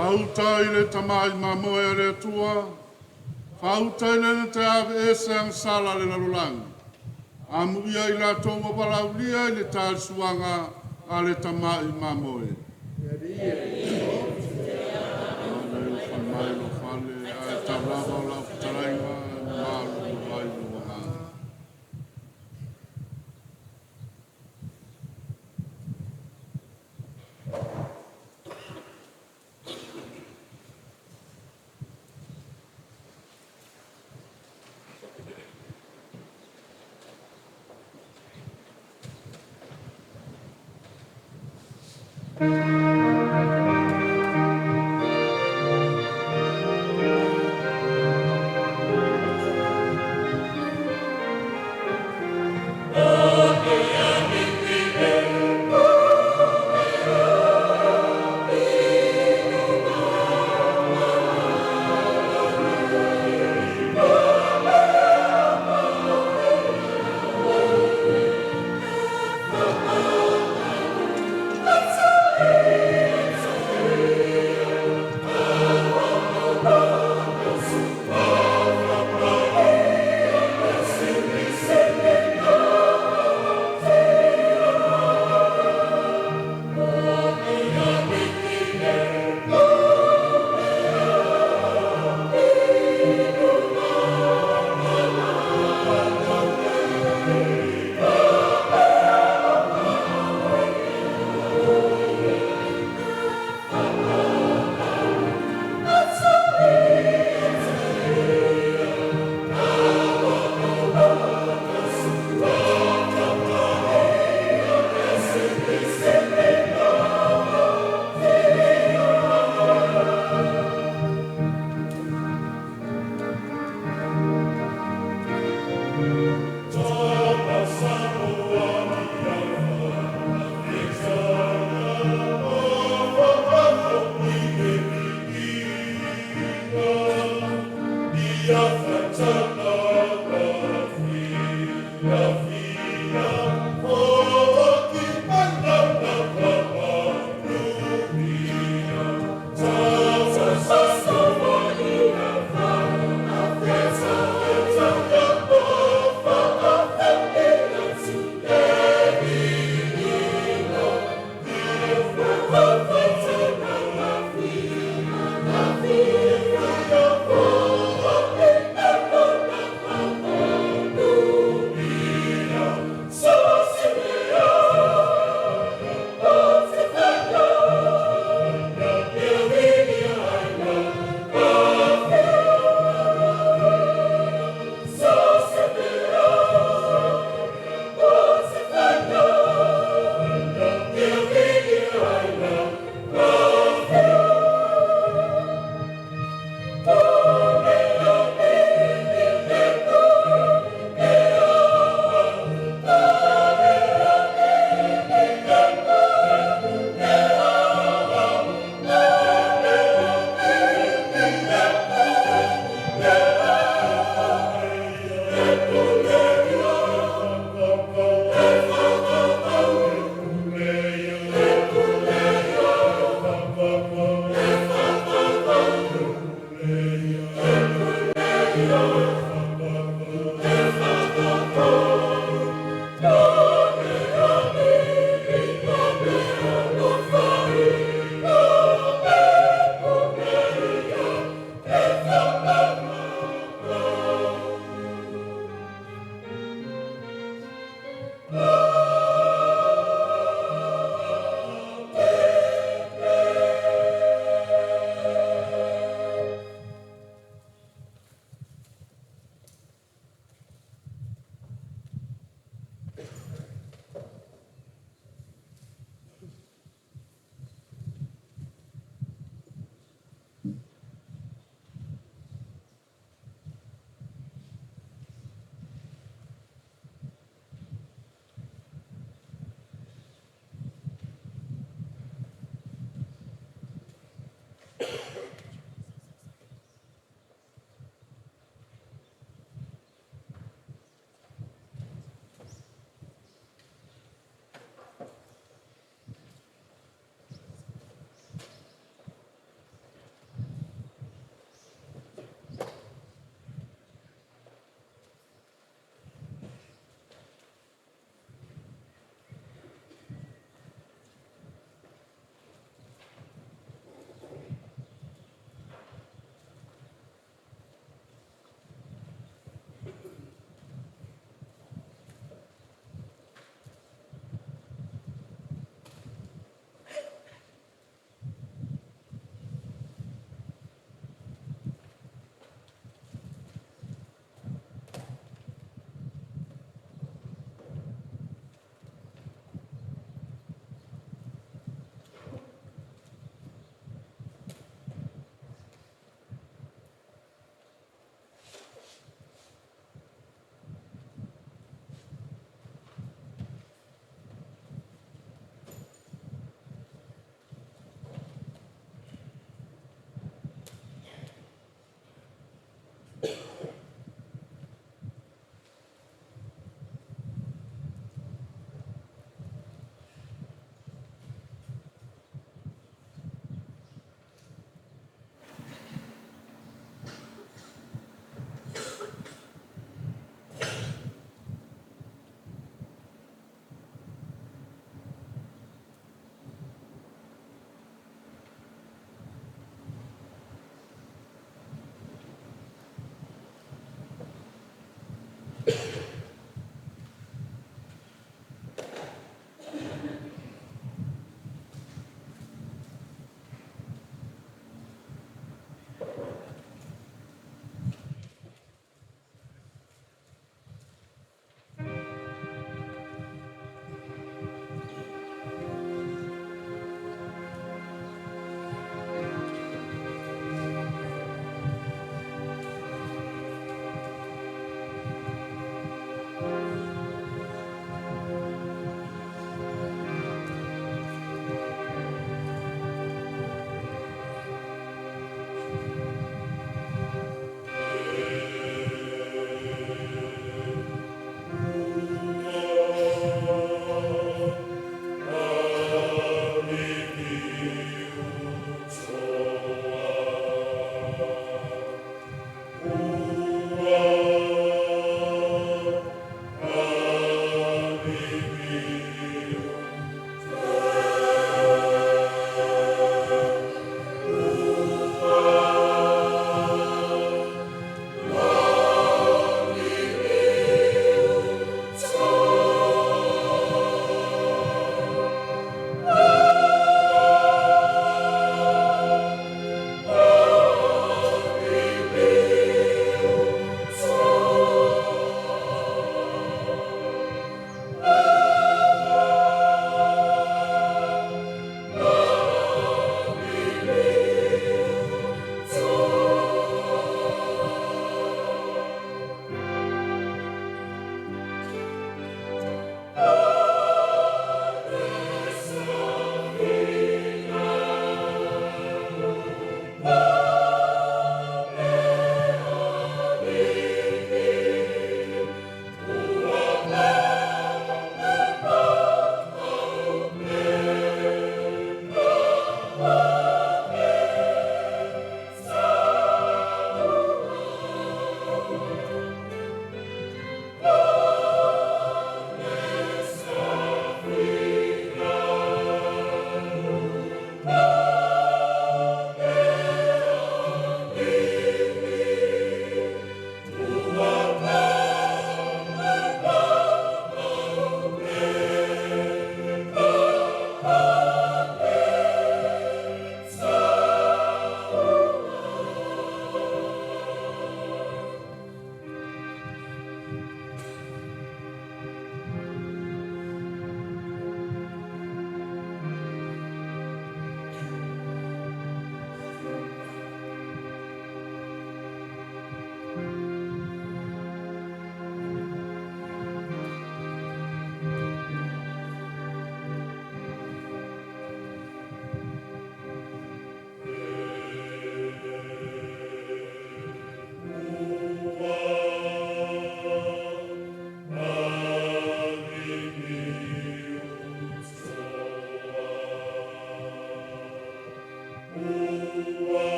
Faauta i le tamai mamoe a le Atua, faauta i le na te aveese agasala a le lalolagi. Amuia i latou ua valaaulia i le talisuaga a le tamai mamoe. Ua mai lou fale, ae tau lava o lau fetalaiga e mamalu ai lou agaga.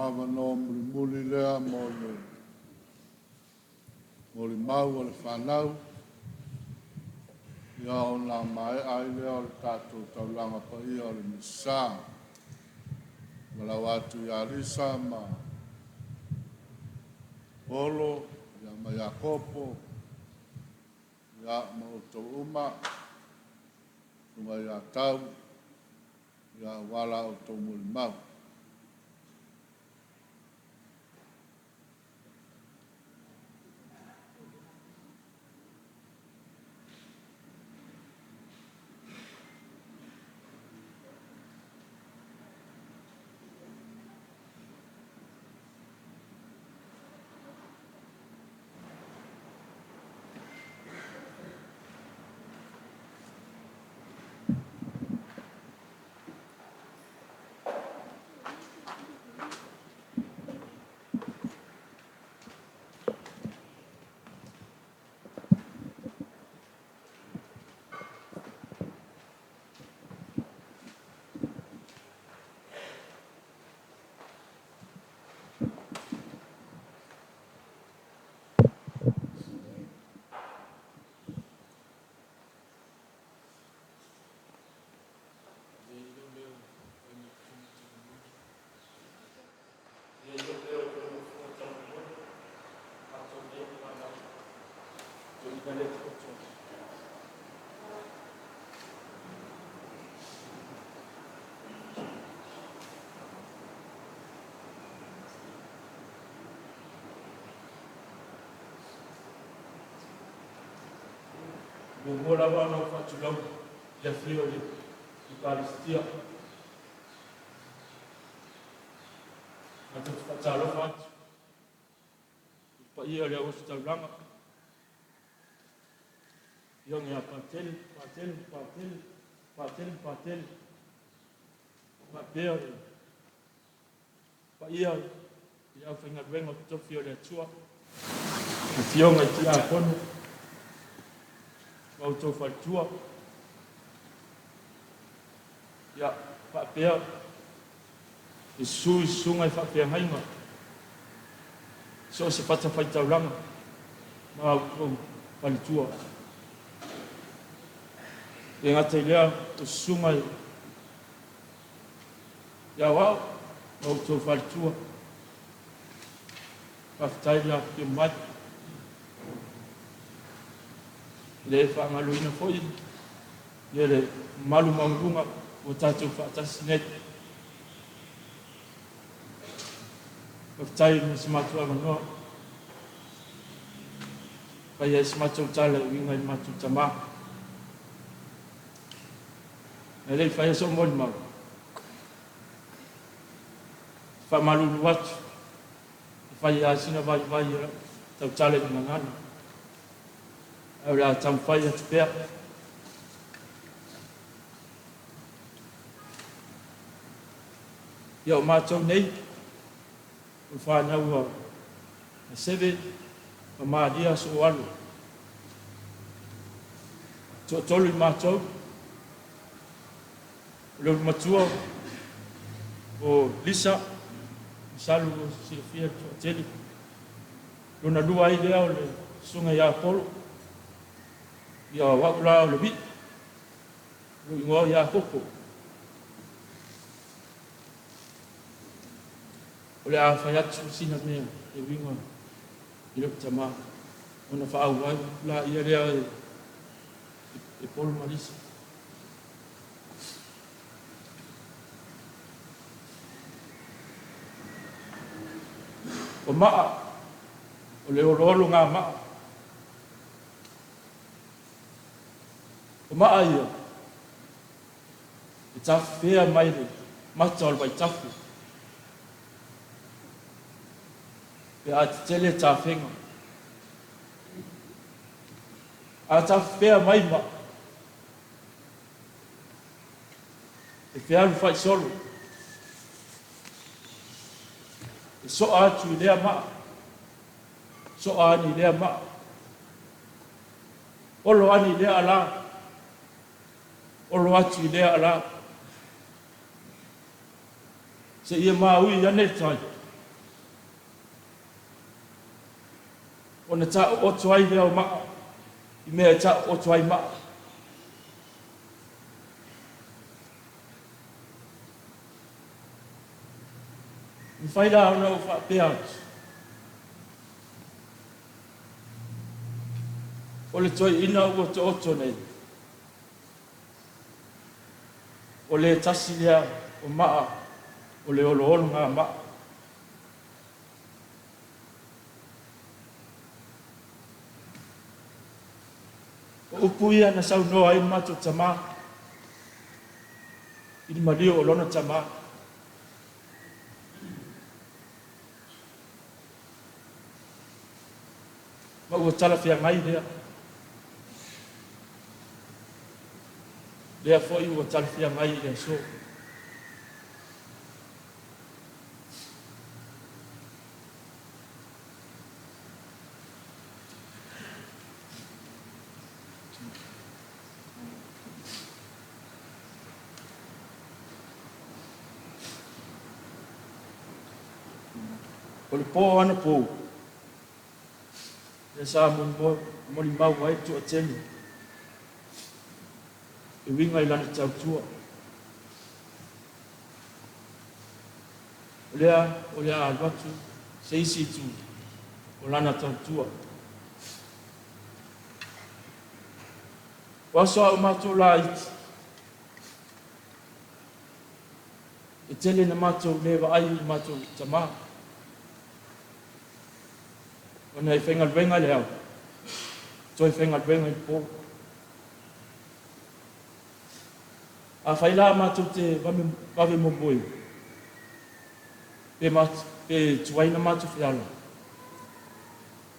Avanoa mulimuli lea mo le molimau a le fanau, ia ona maea ai lea o le tatou taulaga paia o le Misa. Valaau atu ia Lisa ma Polo, ia ma Iakopo, ia ma outou uma, susuga ia Tau, ia aua la outou molimau. Muamua lava ona ou faatulou i le afio i le Ekalesia. Matou te faatalofa atu i le paia o le auositaulaga, afioga ia Patele, Patele, Patele, Patele ma Patele, faapea le paia i le aufaigaluega o totofi o le Atua, afioga i Tiakono ma outou faletua, ia faapea le susu i susuga i faafeagaiga, so o se fatafaitaulaga ma outou faletua. E gata i lea o susuga i aoao ma outou faletua, faafetai le afifio mai. E le faagaloina foi ia le mamalu maualuga ua tatou faatasi nei. Faafetai mo se matou avanoa fai ai se matou tala e uiga i le matou tamā. Ae le i faia so'u molimau, faamalulu atu e fai lava sina vaivai o lau tautala i le gagana, ae o le a taumafai atu pea. Ia o matou nei, o le fanau a Seve ma Maria So'oalo. Toatolu i matou, o le ulumatua o Lisa, masalo ua silafia le toatele. Lona lua ai lea o le susuga ia Apolo, ia o au la o le Wii, lou igoa o Iakopo. O le a fai atu sina mea e uiga i lou tamā, ona faaauau laia lea e Polo ma Lisa. O maa, o le oloologamaa. O maa ia, e tafefea mai le mata o le vaitafe, pe a tetele tafega. A tafefea mai maa, e fealu faisolo, e soa atu i lea maa, soa ane i lea maa, olo ane i lea alā, olo atu i lea alā, seia maui ane le tai. Ona taooto ai lea o maa i mea e taooto ai maa. E mafai la ona ou faapea atu, o le toeaina ua taoto nei, o le tasi lea o maa o le oloologamaa. O upu ia na saunoa ai le matou tamā i le maliu o lona tamā. Ma ua talafeagai lea. Lea foi ua talafeagai i le aso. O le po anapo, lea sa molimau ai le toatele e uiga i lana tautua. O lea o le a alu atu se isi itu o lana tautua. O aso a o matou laiti, e tele na matou le vaai i le matou tamā, ona e faigaluega i le ao, toe faigaluega i le po. Afai la matou te vave momoe, pe tuai na matou feala,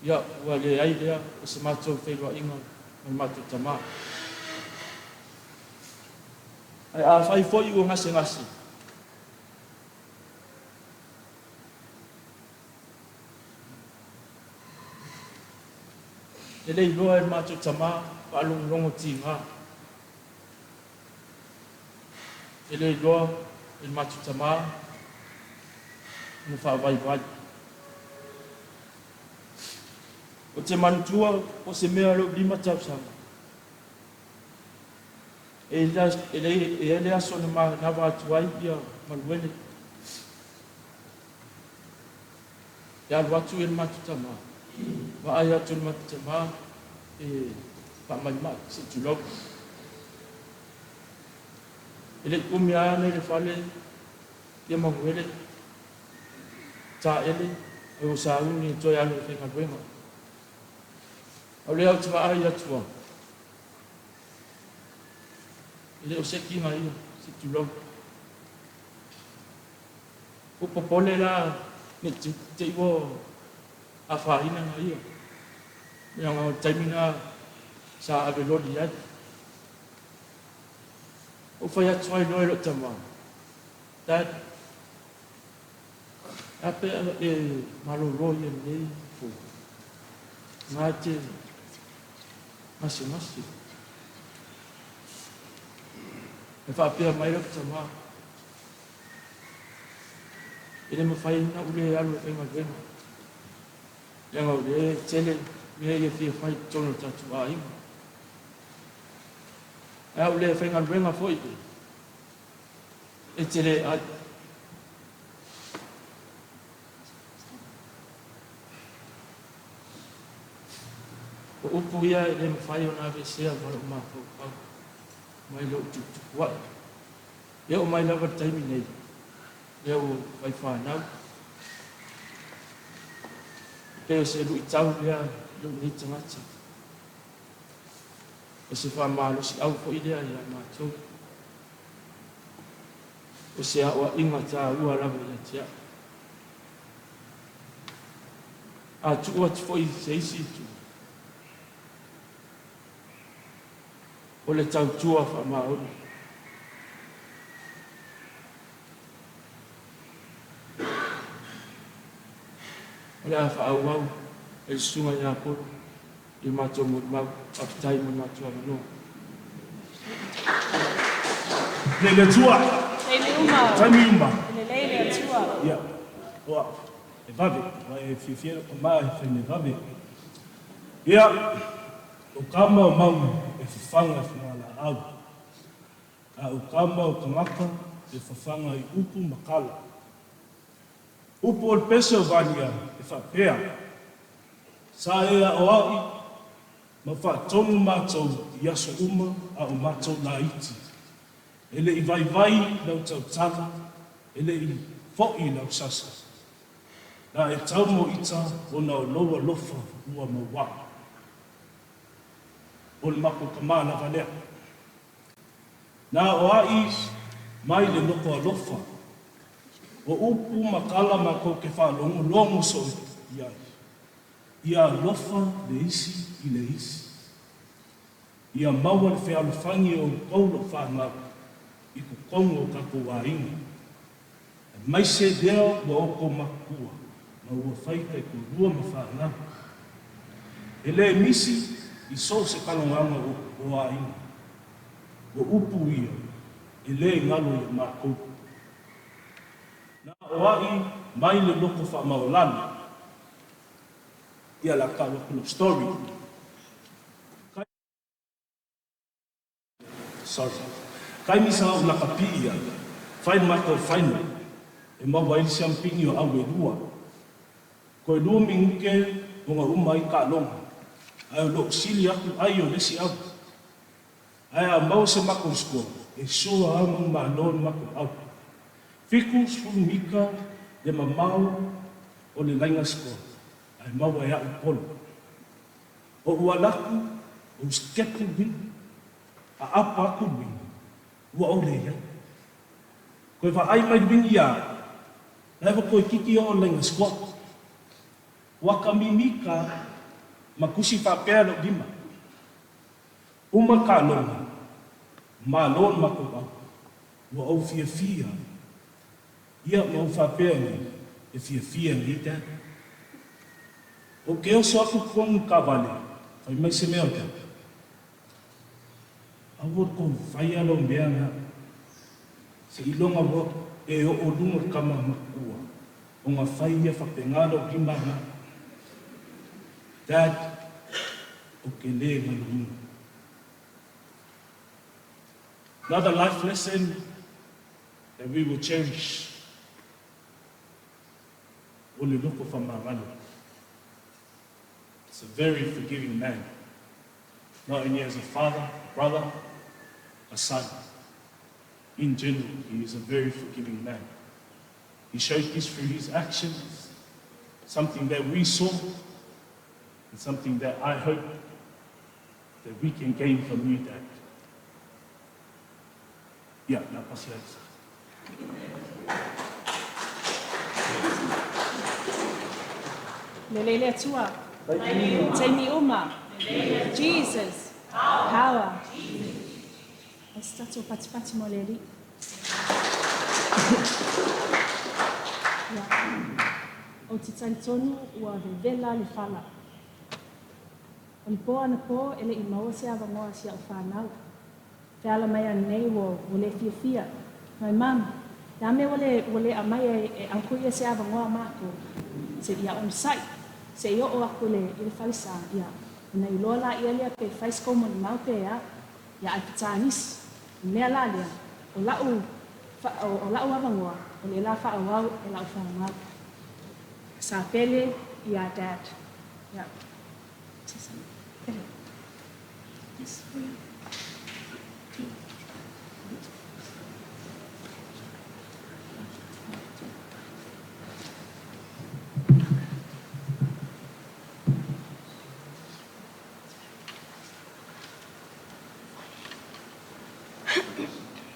ia ua leai lea o se matou feiloaiga ma le matou tamā. Ae afai foi ua gasegase, e le iloa e le matou tamā faalogologo tiga. E le iloa e le matou tamā ona faavaivai. O te manatua o se mea lou 5 tausaga. E i ai le aso na manava atu ai ia Manuele. E alu atu i le matou tamā, vaai atu i le matou tamā e faamaimai se i tulou. E le umi lava nei le fale ia Manuele, taele, ai ua sauni e toe alu e faigaluega. A o lea ou te vaai atu au, e le o se kiga ia, se i tulou. Ua popole la ne i te i ua afaina na ia. Leaga o le taimi na sa ave loli ai. Ou fai atu ai loa i lou tamā, Dad, a pe e malolo ia lenei po, ngā te gasegase. E faapea mai lou tamā, e le mafai ona ou le alu e faigaluega. Leaga o lea e tele mea ia fia fai i totonu o le tatou aiga. Ae a ou le faigaluega foi, e te le ai. O upu ia e le mafai ona aveesea ma lou mafaufau mai lou tuputupua'i. E oo mai lava le taimi nei, lea ua fai fanau. E pei o se luitau lea i lou nei tagata. O se faamalosiau foi lea ia matou. O se aoaiga tāua lava ia te au. A tuu atu foi se isi itu, o le tautua faamaoni. O le a faaauau e le susuga ia Polo i le matou molimau. Faafetai mo le matou avanoa. Le le Atua. Taimi uma. Taimi uma. Lelei le Atua. Ia, oa, e vave, wa e fiafia o maa e whaine vave. Ia, o kama o mauga e fafaga i fagalaau, a o kama o tagata e fafaga i upu ma tala. Upu o le pese o Vania e faapea, sa e aoa'i ma faatonu matou i aso uma a o matou laiti. E le i vaivai lau tautala, e le i fo'i lau sasa. Na e tau mo ita ona o lou alofa ua maua'i. O le matou tamā lava lea. Na aoa'i mai le loto alofa, o upu ma tala matou te faalogologo soo i ai. Ia alofa le isi i le isi. Ia maua le fealofani o outou la'u fanau i totonu o tatou aiga. Aemaise lea ua outou matutua ma ua fai taitoalua ma fanau. E le misi i so o se talanoaga o aiga. O upu ia e le galo ia matou. Na aoa'i mai le loto faamaualalo. Ia la tau atu lau story. Sorry. Taimi sa ou lakapi'i ai, fai le matou final e maua ai le siamupini o au e lua. Toe 2 minute ona uma ai taaloga, ae o lo o sili atu ai o le isi au. Ae a maua se matou score, e sure lava manumalo le matou au. 70 mita le mamao o le laina score, ae maua e a'u polo. Ou ala atu, ou sikepu le uini, aapa atu le uini, ua ou leai. Toe vaai mai le uini ia a'u, la e ua toeitiiti oo le laina score. Ua kamimita ma tusi faapea la'u lima. Uma le taaloga, malo le matou au. Ua ou fiafia ia ma ou faapea nei, e fiafia nei Dad. Ou te oso atu i totonu i le taavale, fai mai se mea o Dad. Aua tou faia lau mea na. Seiloga ua e oo luga o le tama matua ona fai ia faapena lou lima na. Dad, ou te le galoina. Another life lesson that we will cherish, o le loto faamagalo. It's a very forgiving man, not only as a father, a brother, a son. In general, he is a very forgiving man. He showed this through his actions, something that we saw, and something that I hope that we can gain from you, Dad. Ia, na pasi ai. Lelei le Atua. Taimi uma. Jesus. Power. O se tatou patipati mo le Alii. Ia. Ou te talitonu ua vevela le fala. O le po anapo e le i maua se avanoa a si a'u fanau. Feala mai ananei ua ua le fiafia. Mai Mum, le a mea ua le ua le aumai ai e Uncle ia se avanoa matou? Se ia onosai, se i oo aku i le i le falesa, ia, ona iloa laia lea pe fai se kou molimau pe a. Ia ae fetānisi. O le mea la lea, o la'u fa o la'u avanoa, o le la faaauau e la'u fanau. Sa pele iā Dad. Ia.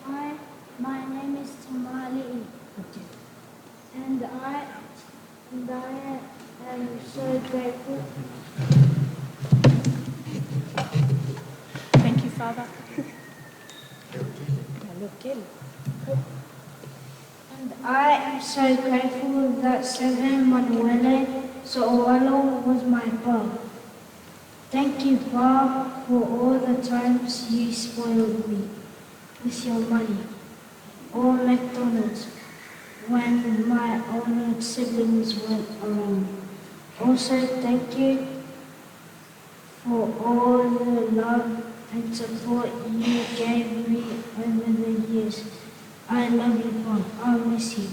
Hi, my name is Tamali and I am so grateful. Thank you, Father. And I am so grateful that Seven Manuele So'oalo was my pa. Thank you, Pa, for all the times you spoiled me with your money or McDonald's when my older siblings weren't around. Also, thank you for all the love and support you gave me over the years. I love you, Pa. I'll miss you.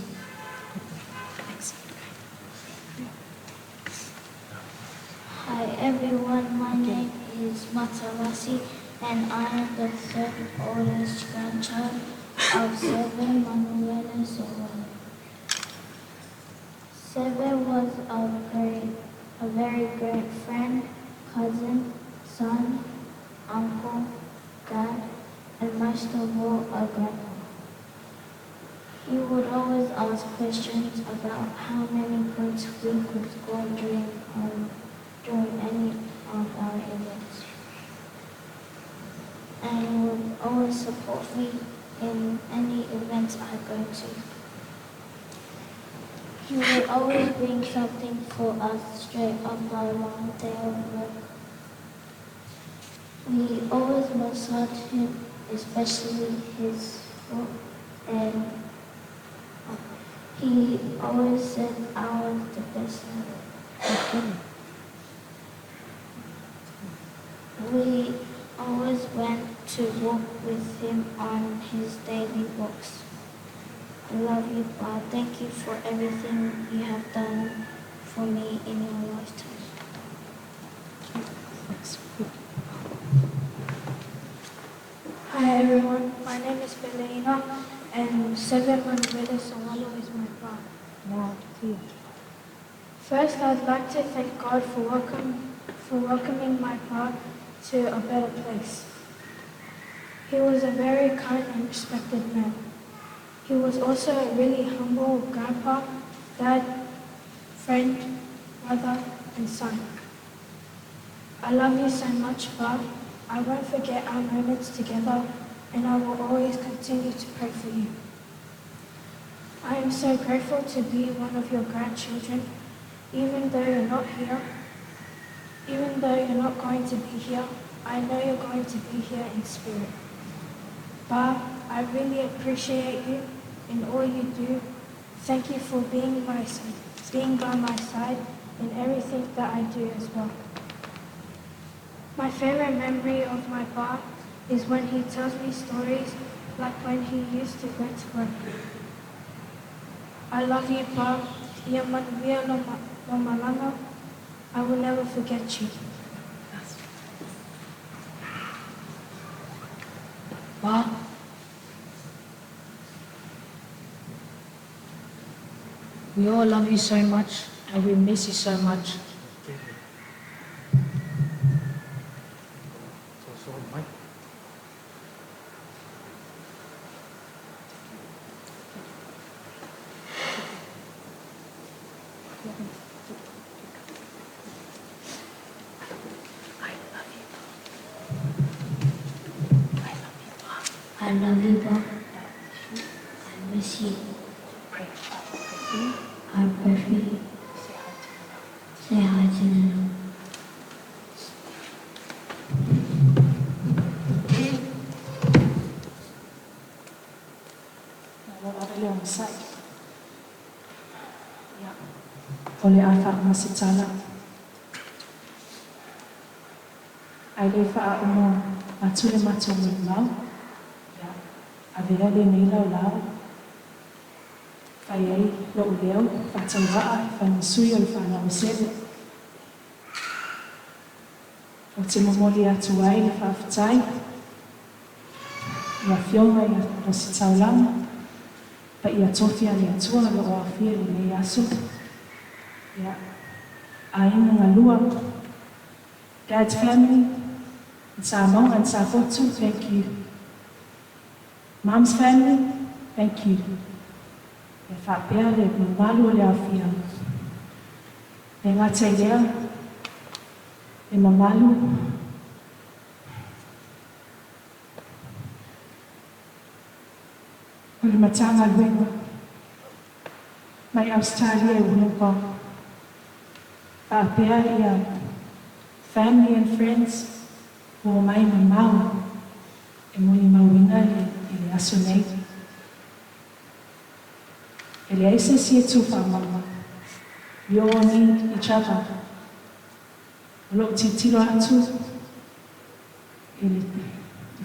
Hi everyone, my name is Matalasi and I am the third oldest grandchild of Seve Manuela Sowalo. Seve was a very great friend, cousin, son, uncle, dad, and most of all, a grandpa. He would always ask questions about how many points we could score during any of our events, and would always support me in any events I go to. He would always bring something for us straight after a long day of work. We always massaged him, especially his foot, and he always said I was the best ever. We always went to walk with him on his daily walks. I love you, Pa. Thank you for everything you have done for me in your lifetime. Hi everyone, my name is Beleina and Seve Manuela Sowalo is my pa. Loud, clear. First, I'd like to thank God for welcoming my pa to a better place. He was a very kind and respected man. He was also a really humble grandpa, dad, friend, brother, and son. I love you so much, Pa. I won't forget our moments together, and I will always continue to pray for you. I am so grateful to be one of your grandchildren, even though you're not here. Even though you're not going to be here, I know you're going to be here in spirit. Pa, I really appreciate you and all you do. Thank you for being by my side in everything that I do as well. My favorite memory of my pa is when he tells me stories like when he used to go to work. I love you, Pa. Ia manuia lo malanga. I will never forget you. Pa, we all love you so much and we miss you so much. I love you, Pa. I miss you. I pray for you. Say hi to Nana. O le a whaamasitala. Ai le whaa umo matule matou mau. Ia, a vea le nei lau lau. Fai ai lou leo, whaatauraa, whai masui o le whanau sele. O te momoli atu ai le whaafetai. Ia fionga ia rositaulama. Pa ia tofi a le atua lo o afia le nei aso. Ia, aiga galua. Dad's family, and Samoa and Safotu, thank you. Mom's family, thank you. E whaapea le mamalu o le afia. Le ngā lea, le mamalu. O le matanga luenga. Mai Australia e Wollongong. Whaapea ia family and friends o mai mamau e moni mauina i le aso nei. E le aise si e tū whaamama. We all need each other. O lo'u tilotilo atu i le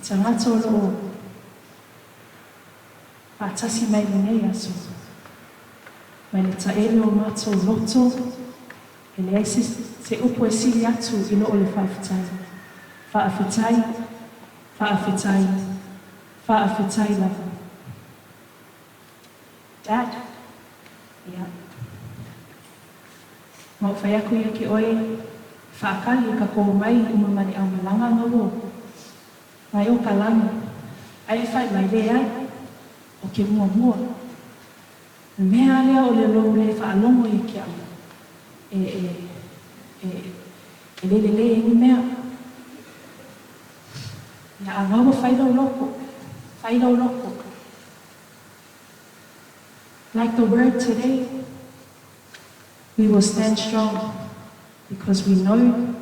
tagata o lo'o fa'atasi mai lenei aso mai le ta'ele o matou loto e leai se upu e sili atu i lo'o le fa'afetai fa'afetai fa'afetai fa'afetai lava. Dad, ia ma ou fai aku ia ke oe fa'akali e kakō mai uma ma le aumalaga gauō mai o ka lagi ae fai mai leai o ke muamua le mea lea o le lou lē fa'alogo ia ke a'u e e e e lelelē ai ni mea ia a gaua fai lou loko fai lou loko. Like the word today, we will stand strong because we know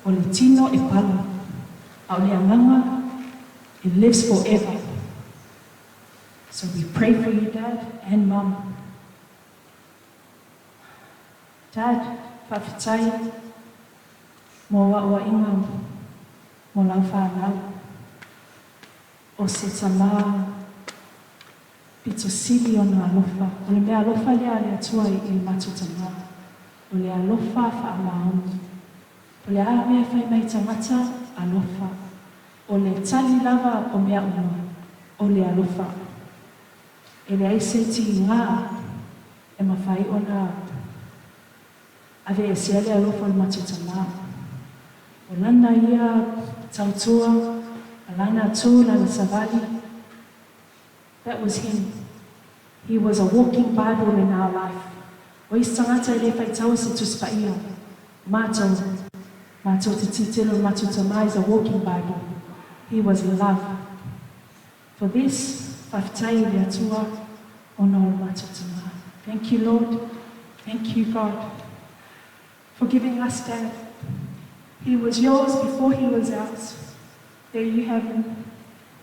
o le tino e pala a o le agaga, it lives forever. So we pray for you, Dad and Mum. Dad, fa'afetai mo a'oa'iga mo lau fanau o se tamā pito sili ona alofa o le mea alofa lea a le Atua i le matou tamā o le alofa fa'amaoni o le a mea fai mai tagata alofa o le tali lava o mea uma o le alofa e leai se tigā e mafai ona aveesea le alofa o le matou tamā o lana ia tautua ma lana tū lana savali. That was him. He was a walking Bible in our life. O isi tagata e lē fa'itaua se Tusi Paia matou matou te tilotilo le matou tamā is a walking Bible. He was love. For this, fa'afetai i le Atua ona o le matou tamā. Thank you, Lord. Thank you, God, for giving us Dad. He was yours before he was ours. There you have him.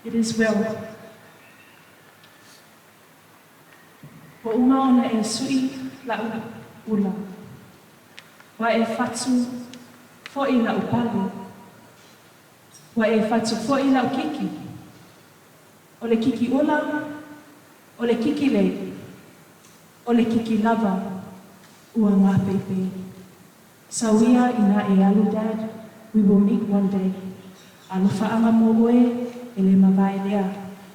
It is well. Ua uma ona e su'i la'u ula. Ua e fatu fo'i la'u pale. Ua e fatu fo'i la'u kiki. O le kiki ula, o le kiki lei, o le kiki lava ua gapeipei. Sau ia inā e alu, Dad, we will meet one day. Alofa'aga mo oe e lē mavae lea.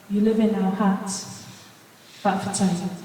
You live in our hearts. Fa'afetai.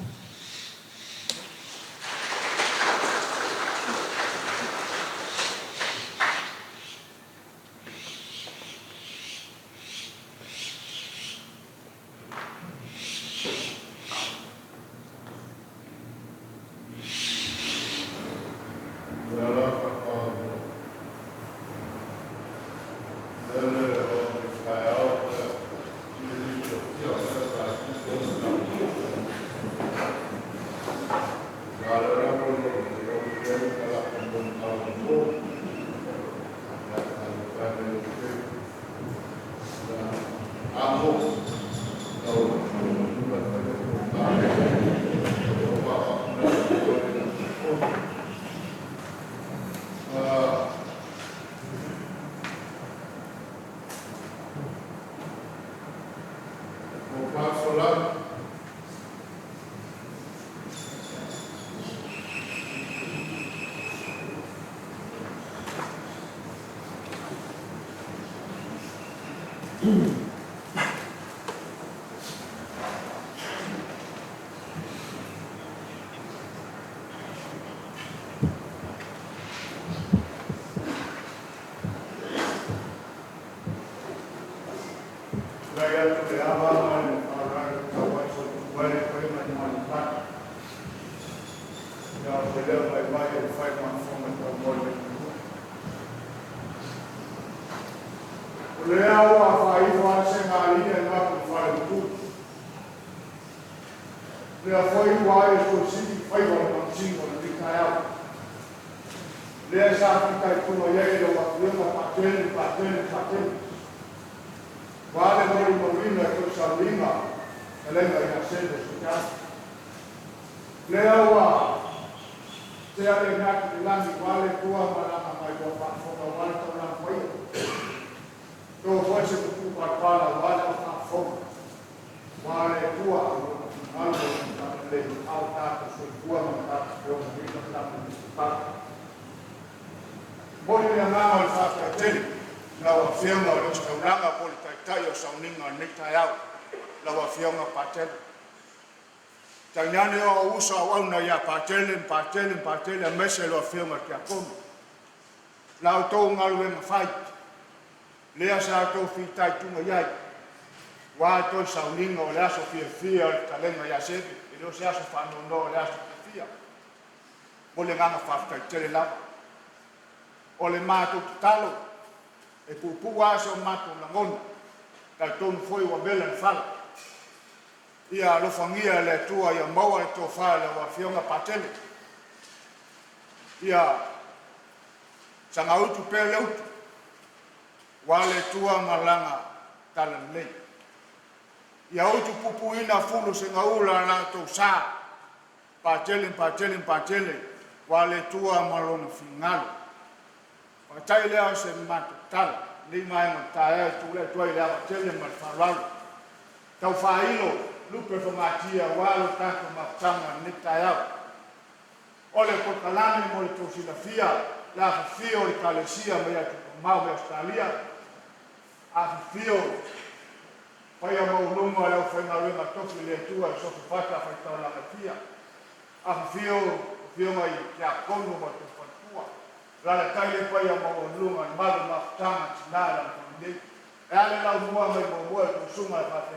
Lea ua tea le naki le lagi ua le tua malaga mai. ua faafofoga aua le taulaga paia. Toa foi se pupuu palapala aua le aufaafofoga, aua le Atua ma Lona finagalo ma Lona talalelei, a o tatou soifua ma tatou feogai ma tatou nifopala. Momoli le agaga o le faafetai tele i lau Afioga i le Ositaulaga po o le Taitai o Sauniga i lenei taeao, lau Afioga Patele. Tainane o ou uso auauna ia Patele ma Patele ma Patele aemaise lau Afioga i le Tiakono. La outou galuega fai lea sa outou fitaituga i ai aua le toe sauniga o le aso fiafia o le Fetalaiga ia Seve, e le o se aso faanoanoa, o le aso fiafia. Mo le agaga faafetai tele lava. O le matou tatalo, e puupuu lava so matou lagona, e talitonu foi ua vela i le fala, ia alofagia e le Atua ia maua le tofa i lau Afioga Patele, ia saga utu pea le utu aua le Atua ma Lana talalelei. Ia utupupuina fulu o segaula ma la outou sa, Patele Patele Patele, aua le Atua ma Lona finagalo. Faafetai lea o se matou tala i lenei vaega o le taeao e tulai atu ai i le ava tele ma le faaaloalo tau faailo lupe o le fogatia aua lo tatou mafutaga i lenei taeao. O le polokalame mo le tou silafia, le afifio o Ekalesia mai atunuu mamao mai Ausetalia, afifio paia maualuga o le aufaigaluega totofi a le Atua i so o se fatafaitaulaga e fia, afifio afioga i Tiakono ma outou faletua, alaalatai le paia maualuga o le malu o mafutaga a tina i le alafaga nei, e ala i lau mua mai muamua i lau susuga i le